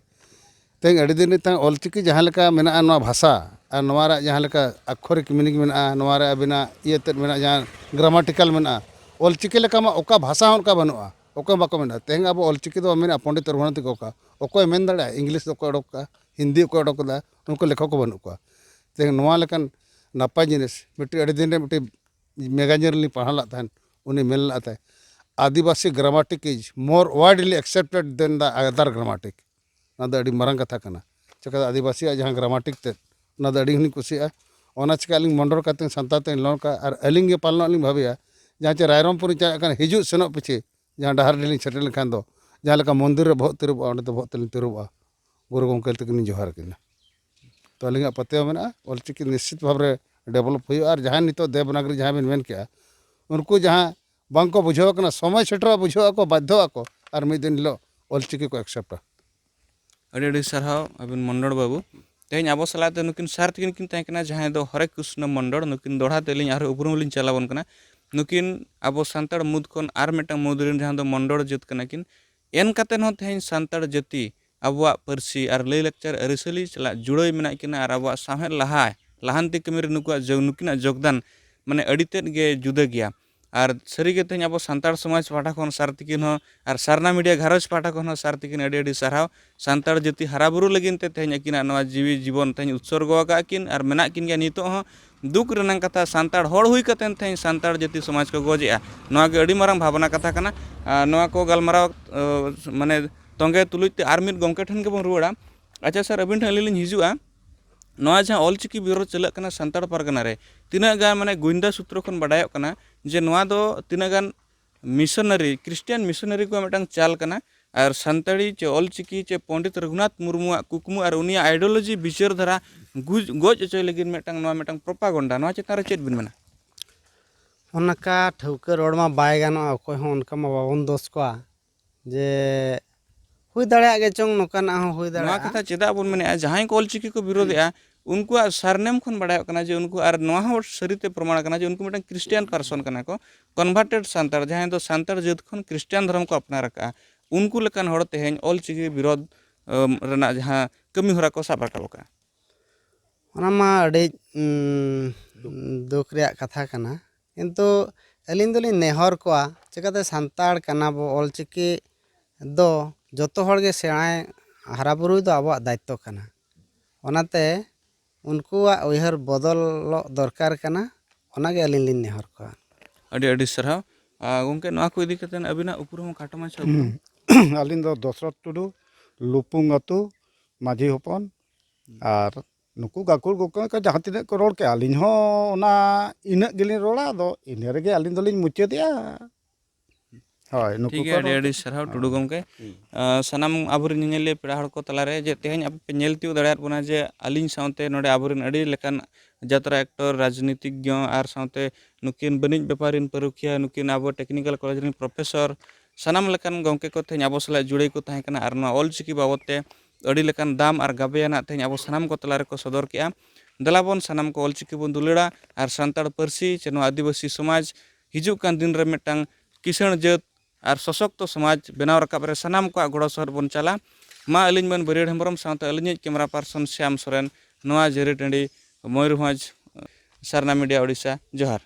ᱛᱮᱦᱮᱧ ᱟᱹᱰᱤ ᱫᱤᱱ ᱨᱮ ᱛᱟᱦᱮᱸ ᱚᱞᱪᱤᱠᱤ ᱡᱟᱦᱟᱸ ᱞᱮᱠᱟ ᱢᱮᱱᱟᱜᱼᱟ, ᱱᱚᱣᱟ ᱵᱷᱟᱥᱟ ᱟᱨ ᱱᱚᱣᱟ ᱨᱮᱭᱟᱜ ᱡᱟᱦᱟᱸ ᱞᱮᱠᱟ ᱟᱠᱠᱷᱚᱨᱤᱠ meaning ᱢᱮᱱᱟᱜᱼᱟ, ᱱᱚᱣᱟ ᱨᱮ ᱟᱹᱵᱤᱱᱟᱜ ᱤᱭᱟᱹ ᱛᱮᱫ ᱢᱮᱱᱟᱜᱼᱟ, ᱡᱟᱦᱟᱸ grammatical ᱢᱮᱱᱟᱜᱼᱟ, ᱚᱞᱪᱤᱠᱤ ᱞᱮᱠᱟ ᱢᱟ ᱚᱠᱟ ᱵᱷᱟᱥᱟ ᱦᱚᱸ ᱚᱱᱠᱟ ᱵᱟᱹᱱᱩᱜᱼᱟ᱾ ᱚᱠᱚᱭ ᱵᱟᱠᱚ ᱢᱮᱱᱟ᱾ ᱛᱮᱦᱮᱧ ᱟᱵᱚ ᱚᱞᱪᱤᱠᱤ ᱫᱚ ᱢᱮᱱᱟᱜᱼᱟ ᱯᱚᱱᱰᱤᱛ ᱨᱚᱜᱷᱩᱱᱟᱛᱷ ᱜᱮ ᱚᱠᱟ, ᱚᱠᱚᱭ ᱢᱮᱱ ᱫᱟᱲᱮᱭᱟᱜᱼᱟ ᱤᱝᱞᱤᱥ ᱫᱚ ᱚᱠᱚᱭ ᱚᱰᱚᱠ ᱠᱟᱜᱼᱟ, ᱦᱤᱱᱫᱤ ᱚᱠᱚᱭ ᱚᱰᱚᱠ ᱠᱟᱫᱟ, ᱩᱱᱠᱩ ᱞᱮᱠᱷᱚᱠ ᱠᱚ ᱵᱟᱹᱱᱩᱜ ᱠᱚᱣᱟ᱾ ᱛᱮᱦᱮᱧ ᱱᱚᱣᱟ ᱞᱮᱠᱟᱱ ᱱᱟᱯᱟᱭ ᱡᱤᱱᱤᱥ ᱢᱤᱫᱴᱤᱡ ᱟᱹᱰᱤ ᱫᱤᱱ ᱨᱮ ᱢᱤᱫᱴᱤᱡ ᱢᱮᱜᱟᱡᱤᱱ ᱨᱮᱞᱤᱧ ᱯᱟᱲᱦᱟᱣ ᱞᱮᱫ ᱛᱟᱦᱮᱸᱫ, ᱩᱱᱤ ᱢᱮᱱ ᱞᱮᱫ ᱛᱟᱦᱮᱸᱫ, "Adivasi grammatic is more widely accepted than the other grammatic." ᱚᱱᱟ ᱫᱚ ᱟᱹᱰᱤ ᱢᱟᱨᱟᱝ ᱠᱟᱛᱷᱟ ᱠᱟᱱᱟ᱾ ᱪᱮᱠᱟ ᱟᱹᱫᱤᱵᱟᱹᱥᱤᱭᱟᱜ ᱡᱟᱦᱟᱸ ᱜᱨᱟᱢᱟᱴᱤᱠ ᱛᱮᱫ, ᱚᱱᱟ ᱫᱚ ᱟᱹᱰᱤ ᱦᱚᱸᱞᱤᱧ ᱠᱩᱥᱤᱭᱟᱜᱼᱟ᱾ ᱚᱱᱟ ᱪᱤᱠᱟ ᱟᱹᱞᱤᱧ ᱢᱚᱱᱰᱚᱲ ᱠᱟᱛᱮ ᱥᱟᱱᱛᱟᱲ ᱛᱮᱞᱤᱧ ᱞᱚᱲ ᱠᱟᱜᱼᱟ᱾ ᱟᱨ ᱟᱹᱞᱤᱧ ᱜᱮ ᱯᱟᱞᱮᱱᱚᱜ ᱞᱤᱧ ᱵᱷᱟᱵᱤᱭᱟ, ᱡᱟᱦᱟᱸ ᱪᱮ ᱨᱟᱭᱨᱚᱝᱯᱩᱨ ᱤᱧ ᱪᱟᱞᱟᱜ ᱠᱟᱱᱟ, ᱦᱤᱡᱩᱜ ᱥᱮᱱᱚᱜ ᱯᱤᱪᱷᱤ ᱡᱟᱦᱟᱸ ᱰᱟᱦᱟᱨ ᱰᱤᱦᱤ ᱞᱤᱧ ᱥᱮᱴᱮᱨ ᱞᱮᱱᱠᱷᱟᱱ ᱫᱚ, ᱡᱟᱦᱟᱸ ᱞᱮᱠᱟ ᱢᱚᱱᱫᱤᱨ ᱨᱮ ᱵᱚᱦᱚᱜ ᱛᱤᱨᱩᱵᱚᱜᱼᱟ, ᱚᱸᱰᱮ ᱫᱚ ᱵᱚᱦᱚᱜ ᱛᱮᱞᱤᱧ ᱛᱤᱨᱩᱵᱚᱜᱼᱟ᱾ ᱜᱩᱨᱩ ᱜᱚᱢᱠᱮ ᱛᱟᱹᱠᱤᱱ ᱞᱤᱧ ᱡᱚᱦᱟᱨ ᱟᱹᱠᱤᱱᱟ᱾ ᱛᱚ ᱟᱹᱞᱤᱧᱟᱜ ᱯᱟᱹᱛᱭᱟᱹᱣ ᱢᱮᱱᱟᱜᱼᱟ, ᱚᱞᱪᱤᱠᱤ ᱱᱤᱥᱪᱤᱛ ᱵᱷᱟᱵᱽ ᱨᱮ ᱰᱮᱵᱷᱞᱚᱯ ᱦᱩᱭᱩᱜᱼᱟ᱾ ᱟᱨ ᱡᱟᱦᱟᱸᱭ ᱱᱤᱛᱚᱜ ᱫᱮᱵᱽᱱᱟᱜᱽᱨᱤ ᱡᱟᱦᱟᱸᱭ ᱵᱤᱱ ᱢᱮᱱ ᱠᱮᱜᱼᱟ, ᱩᱱᱠᱩ ᱡᱟᱦᱟᱸ ᱵᱟᱝᱠᱚ ᱵᱩᱡᱷᱟᱹᱣ ᱠᱟᱱᱟ, ᱥᱚᱢᱚᱭ ᱥᱮᱴᱮᱨᱚᱜᱼᱟ, ᱵᱩᱡᱷᱟᱹᱣ ᱟᱠᱚ, ᱵᱟᱫᱽᱫᱷᱚᱜ ᱟᱠᱚ, ᱟᱨ ᱢᱤᱫ ᱫᱤᱱ ᱦᱤᱞᱳᱜ ᱚᱞᱪᱤᱠᱤ ᱠᱚ ᱮᱠᱥᱮᱯᱴᱟ᱾ ᱟᱹᱰᱤ ᱟᱹᱰᱤ ᱥᱟᱨᱦᱟᱣ ᱟᱹᱵᱤᱱ ᱢᱚᱱᱰᱚᱲ ᱵᱟᱹᱵᱩ᱾ ᱛᱮᱦᱮᱧ ᱟᱵᱚ ᱥᱟᱞᱟᱜ ᱛᱮ ᱱᱩᱠᱤᱱ ᱥᱟᱨ ᱛᱟᱹᱠᱤᱱ ᱠᱤᱱ ᱛᱟᱦᱮᱸ ᱠᱟᱱᱟ, ᱡᱟᱦᱟᱸᱭ ᱫᱚ ᱦᱚᱨᱮ ᱠᱨᱤᱥᱱᱚ ᱢᱚᱱᱰᱚᱲ᱾ ᱱᱩᱠᱤᱱ ᱫᱚᱦᱲᱟ ᱛᱮ ᱟᱹᱞᱤᱧ ᱟᱨᱦᱚᱸ ᱩᱯᱨᱩᱢ ᱞᱤᱧ ᱪᱟᱞ ᱟᱵᱚᱱ ᱠᱟᱱᱟ᱾ ᱱᱩᱠᱤᱱ ᱟᱵᱚ ᱥᱟᱱᱛᱟᱲ ᱢᱩᱫᱽ ᱠᱷᱚᱱ ᱟᱨ ᱢᱤᱫᱴᱟᱝ ᱢᱩᱫᱽ ᱨᱮᱱ, ᱡᱟᱦᱟᱸ ᱫᱚ ᱢᱚᱱᱰᱚᱲ ᱡᱟᱹᱛ ᱠᱟᱱᱟ ᱠᱤᱱ᱾ ᱮᱱ ᱠᱟᱛᱮ ᱦᱚᱸ ᱛᱮᱦᱮᱧ ᱥᱟᱱᱛᱟᱲ ᱡᱟᱹᱛᱤ ᱟᱵᱚᱣᱟᱜ ᱯᱟᱹᱨᱥᱤ ᱟᱨ ᱞᱟᱹᱭᱼᱞᱟᱠᱪᱟᱨ ᱟᱹᱨᱤᱪᱟᱹᱞᱤ ᱥᱟᱞᱟᱜ ᱡᱩᱲᱟᱹᱣ ᱢᱮᱱᱟᱜ ᱠᱤᱱᱟ ᱟᱨ ᱟᱵᱚᱣᱟᱜ ᱥᱟᱶᱦᱮᱫ ᱞᱟᱦᱟ, ᱞᱟᱦᱟᱱᱛᱤ ᱠᱟᱹᱢᱤ ᱨᱮ ᱱᱩᱠᱩᱣᱟᱜ ᱡᱚ-, ᱱᱩᱠᱤᱱᱟᱜ ᱡᱳᱜᱽᱫᱟᱱ ᱢᱟᱱᱮ ᱟᱹᱰᱤ ᱛᱮᱫ ᱜᱮ ᱡᱩᱫᱟᱹ ᱜᱮᱭᱟ᱾ ᱟᱨ ᱥᱟᱹᱨᱤ ᱜᱮ ᱛᱮᱦᱮᱧ ᱟᱵᱚ ᱥᱟᱱᱛᱟᱲ ᱥᱚᱢᱟᱡᱽ ᱯᱟᱦᱴᱟ ᱠᱷᱚᱱ ᱥᱟᱨ ᱛᱤᱠᱤᱱ ᱦᱚᱸ ᱟᱨ ᱥᱟᱨᱱᱟ ᱢᱤᱰᱤᱭᱟ ᱜᱷᱟᱨᱚᱸᱡᱽ ᱯᱟᱦᱴᱟ ᱠᱷᱚᱱ ᱦᱚᱸ ᱥᱟᱨ ᱛᱤᱠᱤᱱ ᱟᱹᱰᱤ ᱟᱹᱰᱤ ᱥᱟᱨᱦᱟᱣ᱾ ᱥᱟᱱᱛᱟᱲ ᱡᱟᱹᱛᱤ ᱦᱟᱨᱟ ᱵᱩᱨᱩ ᱞᱟᱹᱜᱤᱫ ᱛᱮ ᱛᱮᱦᱮᱧ ᱟᱹᱠᱤᱱᱟᱜ ᱱᱚᱣᱟ ᱡᱤᱣᱤ ᱡᱤᱵᱚᱱ ᱛᱮᱦᱮᱧ ᱩᱛᱥᱚᱨᱜᱚ ᱟᱠᱟᱫ ᱠᱤᱱ ᱟᱨ ᱢᱮᱱᱟᱜ ᱠᱤᱱ ᱜᱮᱭᱟ ᱱᱤᱛᱚᱜ ᱦᱚᱸ᱾ ᱫᱩᱠ ᱨᱮᱱᱟᱜ ᱠᱟᱛᱷᱟ, ᱥᱟᱱᱛᱟᱲ ᱦᱚᱲ ᱦᱩᱭ ᱠᱟᱛᱮ ᱛᱮᱦᱮᱧ ᱥᱟᱱᱛᱟᱲ ᱡᱟᱹᱛᱤ ᱥᱚᱢᱟᱡᱽ ᱠᱚ ᱜᱚᱡᱮᱜᱼᱟ, ᱱᱚᱣᱟ ᱜᱮ ᱟᱹᱰᱤ ᱢᱟᱨᱟᱝ ᱵᱷᱟᱵᱽᱱᱟ ᱠᱟᱛᱷᱟ ᱠᱟᱱᱟ᱾ ᱟᱨ ᱱᱚᱣᱟ ᱠᱚ ᱜᱟᱞᱢᱟᱨᱟᱣ, ᱟᱸ, ᱢᱟᱱᱮ ᱛᱚᱸᱜᱮ ᱛᱩᱞᱩᱡ ᱛᱮ ᱟᱨ ᱢᱤᱫ ᱜᱚᱢᱠᱮ ᱴᱷᱮᱱ ᱜᱮᱵᱚᱱ ᱨᱩᱣᱟᱹᱲᱟ᱾ ᱟᱪᱪᱷᱟ ᱥᱟᱨ, ᱟᱹᱵᱤᱱ ᱴᱷᱮᱱ ᱟᱹᱞᱤᱧ ᱞᱤᱧ ᱦᱤᱡᱩᱜᱼᱟ, ᱱᱚᱣᱟ ᱡᱟᱦᱟᱸ ᱚᱞᱪᱤᱠᱤ ᱵᱤᱨᱳᱫᱷ ᱪᱟᱞᱟᱜ ᱠᱟᱱᱟ ᱥᱟᱱᱛᱟᱲ ᱯᱟᱨᱜᱟᱱᱟ ᱨᱮ, ᱛᱤᱱᱟᱹᱜ ᱜᱟᱱ ᱢᱟᱱᱮ ᱜᱩᱭᱱᱫᱟ ᱥᱩᱛᱨᱚ ᱠᱷᱚᱱ ᱵᱟᱰᱟᱭᱚᱜ ᱠᱟᱱᱟ ᱡᱮ ᱱᱚᱣᱟ ᱫᱚ ᱛᱤᱱᱟᱹᱜ ᱜᱟᱱ ᱢᱤᱥᱚᱱᱟᱨᱤ, ᱠᱷᱨᱤᱥᱴᱤᱭᱟᱱ ᱢᱤᱥᱚᱱᱟᱨᱤ ᱠᱚᱣᱟᱜ ᱢᱤᱫᱴᱟᱝ ᱪᱟᱞ ᱠᱟᱱᱟ᱾ ᱟᱨ ᱥᱟᱱᱛᱟᱲᱤ ᱪᱮ ᱚᱞᱪᱤᱠᱤ ᱪᱮ ᱯᱚᱱᱰᱤᱛ ᱨᱚᱜᱷᱩᱱᱟᱛᱷ ᱢᱩᱨᱢᱩᱣᱟᱜ ᱠᱩᱠᱢᱩ ᱟᱨ ᱩᱱᱤᱭᱟᱜ ideology ᱵᱤᱪᱟᱹᱨ ᱫᱷᱟᱨᱟ ᱜᱩᱡ-, ᱜᱚᱡ ᱦᱚᱪᱚᱭ ᱞᱟᱹᱜᱤᱫ ᱢᱤᱫᱴᱟᱝ, ᱱᱚᱣᱟ ᱢᱤᱫᱴᱟᱝ propaganda, ᱱᱚᱣᱟ ᱪᱮᱛᱟᱱ ᱨᱮ ᱪᱮᱫ ᱵᱤᱱ ᱢᱮᱱᱟ? ᱚᱱᱠᱟ ᱴᱷᱟᱹᱣᱠᱟᱹ ᱨᱚᱲ ᱢᱟ ᱵᱟᱭ ᱜᱟᱱᱚᱜᱼᱟ, ᱚᱠᱚᱭ ᱦᱚᱸ ᱚᱱᱠᱟ ᱢᱟ ᱵᱟᱵᱚᱱ ᱫᱳᱥ ᱠᱚᱣᱟ᱾ ᱡᱮ ᱦᱩᱭ ᱫᱟᱲᱮᱭᱟᱜ ᱜᱮ ᱪᱚᱝ, ᱱᱚᱝᱠᱟᱱᱟᱜ ᱦᱚᱸ ᱦᱩᱭ ᱱᱚᱣᱟ ᱫᱟᱲᱮᱭᱟᱜᱼᱟ᱾ ᱠᱟᱛᱷᱟ ᱪᱮᱫᱟᱜ ᱵᱚᱱ ᱢᱮᱱᱮᱫᱼᱟ? ᱡᱟᱦᱟᱸᱭ ᱠᱚ ᱚᱞᱪᱤᱠᱤ ᱠᱚ ᱵᱤᱨᱳᱫᱮᱜᱼᱟ, ᱩᱱᱠᱩᱣᱟᱜ ᱥᱟᱨᱱᱮᱢ ᱠᱷᱚᱱ ᱵᱟᱲᱟᱭᱚᱜ ᱠᱟᱱᱟ ᱡᱮ ᱩᱱᱠᱩ, ᱟᱨ ᱱᱚᱣᱟ ᱦᱚᱸ ᱥᱟᱹᱨᱤᱛᱮ ᱯᱨᱚᱢᱟᱬ ᱠᱟᱱᱟ ᱡᱮ ᱩᱱᱠᱩ ᱢᱤᱫᱴᱟᱝ ᱠᱷᱨᱤᱥᱴᱤᱭᱟᱱ person ᱠᱟᱱᱟ ᱠᱚ, converted ᱥᱟᱱᱛᱟᱲ, ᱡᱟᱦᱟᱸᱭ ᱫᱚ ᱥᱟᱱᱛᱟᱲ ᱡᱟᱹᱛ ᱠᱷᱚᱱ ᱠᱷᱨᱤᱥᱴᱤᱭᱟᱱ ᱫᱷᱚᱨᱚᱢ ᱠᱚ ᱟᱯᱱᱟᱨ ᱟᱠᱟᱫᱼᱟ᱾ ᱩᱱᱠᱩ ᱞᱮᱠᱟᱱ ᱦᱚᱲ ᱛᱮᱦᱮᱧ ᱚᱞᱪᱤᱠᱤ ᱵᱤᱨᱳᱫᱷ, ᱟᱢ, ᱨᱮᱱᱟᱜ ᱡᱟᱦᱟᱸ ᱠᱟᱹᱢᱤ ᱦᱚᱨᱟ ᱠᱚ ᱥᱟᱵ ᱨᱟᱠᱟᱵ ᱟᱠᱟᱫᱼᱟ᱾ ᱚᱱᱟ ᱢᱟ ᱟᱹᱰᱤ, ᱩᱸ, ᱫᱩᱠ᱾ ᱫᱩᱠ ᱨᱮᱭᱟᱜ ᱠᱟᱛᱷᱟ ᱠᱟᱱᱟ, ᱠᱤᱱᱛᱩ ᱟᱹᱞᱤᱧ ᱫᱚᱞᱤᱧ ᱱᱮᱦᱚᱨ ᱠᱚᱣᱟ, ᱪᱤᱠᱟᱹᱛᱮ ᱥᱟᱱᱛᱟᱲ ᱠᱟᱱᱟ ᱵᱚ, ᱚᱞᱪᱤᱠᱤ ᱫᱚ ᱡᱚᱛᱚ ᱦᱚᱲ ᱜᱮ ᱥᱮᱬᱟᱭ, ᱦᱟᱨᱟ ᱵᱩᱨᱩᱭ ᱫᱚ ᱟᱵᱚᱣᱟᱜ ᱫᱟᱭᱤᱛᱛᱚ ᱠᱟᱱᱟ᱾ ᱚᱱᱟᱛᱮ ᱩᱱᱠᱩᱣᱟᱜ ᱩᱭᱦᱟᱹᱨ ᱵᱚᱫᱚᱞᱚᱜ ᱫᱚᱨᱠᱟᱨ ᱠᱟᱱᱟ, ᱚᱱᱟᱜᱮ ᱟᱹᱞᱤᱧ ᱞᱤᱧ ᱱᱮᱦᱚᱨ ᱠᱚᱣᱟ᱾ ᱟᱹᱰᱤ ᱟᱹᱰᱤ ᱥᱟᱨᱦᱟᱣ᱾ ᱟᱨ ᱜᱚᱢᱠᱮ, ᱱᱚᱣᱟ ᱠᱚ ᱤᱫᱤ ᱠᱟᱛᱮ ᱟᱹᱵᱤᱱᱟᱜ ᱩᱯᱨᱩᱢ ᱦᱚᱸ ᱠᱷᱟᱴᱚ ᱢᱟᱪᱷᱟ ᱩᱯᱨᱩᱢ᱾ ᱟᱹᱞᱤᱧ ᱫᱚ ᱫᱚᱥᱨᱚᱛᱷ ᱴᱩᱰᱩ, ᱞᱩᱯᱩᱝ ᱟᱹᱛᱩ, ᱢᱟᱹᱡᱷᱤ ᱦᱚᱯᱚᱱ᱾ ᱟᱨ ᱱᱩᱠᱩ ᱜᱟᱹᱠᱷᱩᱲ ᱜᱚᱢᱠᱮ ᱠᱚ ᱡᱟᱦᱟᱸ ᱛᱤᱱᱟᱹᱜ ᱠᱚ ᱨᱚᱲ ᱠᱮᱜᱼᱟ, ᱟᱹᱞᱤᱧ ᱦᱚᱸ ᱚᱱᱟ ᱤᱱᱟᱹᱜ ᱜᱮᱞᱤᱧ ᱨᱚᱲᱟ, ᱟᱫᱚ ᱤᱱᱟᱹ ᱨᱮᱜᱮ ᱟᱹᱞᱤᱧ ᱫᱚᱞᱤᱧ ᱢᱩᱪᱟᱹᱫᱮᱜᱼᱟ᱾ ᱦᱳᱭ, ᱱᱩᱠᱩ ᱴᱷᱤᱠ ᱠᱚ ᱜᱮᱭᱟ, ᱟᱹᱰᱤ ᱨᱚᱲ ᱟᱹᱰᱤ ᱠᱮᱫ᱾ ᱥᱟᱨᱦᱟᱣ ᱦᱳᱭ᱾ ᱴᱩᱰᱩ ᱜᱚᱢᱠᱮ᱾ ᱦᱩᱸ᱾ ᱟᱸ, ᱥᱟᱱᱟᱢ ᱟᱵᱚᱨᱮᱱ ᱧᱮᱧᱮᱞᱤᱭᱟᱹ ᱯᱮᱲᱟ ᱦᱚᱲ ᱠᱚ ᱛᱟᱞᱟᱨᱮ ᱡᱮ ᱛᱮᱦᱮᱧ ᱟᱯᱮ ᱯᱮ ᱧᱮᱞ ᱛᱤᱭᱳᱜ ᱫᱟᱲᱮᱭᱟᱫ ᱵᱚᱱᱟ ᱡᱮ ᱟᱹᱞᱤᱧ ᱥᱟᱶᱛᱮ ᱱᱚᱰᱮ ᱟᱵᱚᱨᱮᱱ ᱟᱹᱰᱤ ᱞᱮᱠᱟᱱ ᱡᱟᱛᱨᱟ ᱮᱠᱴᱚᱨ, ᱨᱟᱡᱽᱱᱤᱛᱤᱠᱡᱚ ᱟᱨ ᱥᱟᱶᱛᱮ ᱱᱩᱠᱤᱱ ᱵᱟᱹᱱᱤᱡ ᱵᱮᱯᱟᱨᱤᱱ ᱯᱟᱹᱨᱩᱠᱷᱤᱭᱟᱹ, ᱱᱩᱠᱤᱱ ᱟᱵᱚ ᱴᱮᱠᱱᱤᱠᱮᱞ ᱠᱚᱞᱮᱡᱽ ᱨᱮᱱ ᱯᱨᱚᱯᱷᱮᱥᱚᱨ, ᱥᱟᱱᱟᱢ ᱞᱮᱠᱟᱱ ᱜᱚᱢᱠᱮ ᱠᱚ ᱛᱮᱦᱮᱧ ᱟᱵᱚ ᱥᱟᱞᱟᱜ ᱡᱩᱲᱟᱹᱭ ᱠᱚ ᱛᱟᱦᱮᱸ ᱠᱟᱱᱟ ᱟᱨ ᱱᱚᱣᱟ ᱚᱞᱪᱤᱠᱤ ᱵᱟᱵᱚᱫ ᱛᱮ ᱟᱹᱰᱤ ᱞᱮᱠᱟᱱ ᱫᱟᱢ ᱟᱨ ᱜᱟᱵᱮᱭᱟᱱᱟᱜ ᱛᱮᱦᱮᱧ ᱟᱵᱚ ᱥᱟᱱᱟᱢ ᱠᱚ ᱛᱟᱞᱟ ᱨᱮᱠᱚ ᱥᱚᱫᱚᱨ ᱠᱮᱜᱼᱟ᱾ ᱫᱮᱞᱟ ᱵᱚᱱ ᱥᱟᱱᱟᱢ ᱠᱚ ᱚᱞᱪᱤᱠᱤ ᱵᱚᱱ ᱫᱩᱞᱟᱹᱲᱟ ᱟᱨ ᱥᱟᱱᱛᱟᱲ ᱯᱟᱹᱨᱥᱤ ᱪᱮ ᱱᱚᱣᱟ ᱟᱹᱫᱤᱵᱟᱹᱥᱤ ᱥᱚᱢᱟᱡᱽ ᱦᱤᱡᱩᱜ ᱠᱟᱱ ᱫᱤᱱ ᱨᱮ ᱢᱤᱫᱴᱟᱝ ᱠᱤᱥᱟᱹᱬ ᱡᱟᱹᱛ ᱟᱨ ᱥᱚᱥᱚᱠᱛᱚ ᱥᱚᱢᱟᱡᱽ ᱵᱮᱱᱟᱣ ᱨᱟᱠᱟᱵ ᱨᱮ ᱥᱟᱱᱟᱢ ᱠᱚᱣᱟᱜ ᱜᱚᱲᱚ ᱥᱚᱦᱚᱫ ᱵᱚᱱ ᱪᱟᱞᱟ᱾ ᱢᱟ ᱟᱹᱞᱤᱧ ᱢᱟᱹᱱ ᱵᱟᱹᱨᱭᱟᱹᱲ ᱦᱮᱢᱵᱨᱚᱢ ᱥᱟᱶᱛᱮ ᱟᱹᱞᱤᱧᱤᱡ ᱠᱮᱢᱮᱨᱟ ᱯᱟᱨᱥᱚᱱ ᱥᱭᱟᱢ ᱥᱚᱨᱮᱱ ᱱᱚᱣᱟ ᱡᱟᱹᱨᱤ ᱴᱟᱺᱰᱤ ᱢᱚᱭᱩᱨᱵᱷᱚᱸᱡᱽ ᱥᱟᱨᱱᱟ ᱢᱤᱰᱤᱭᱟ ᱳᱰᱤᱥᱟ, ᱡᱚᱦᱟᱨ᱾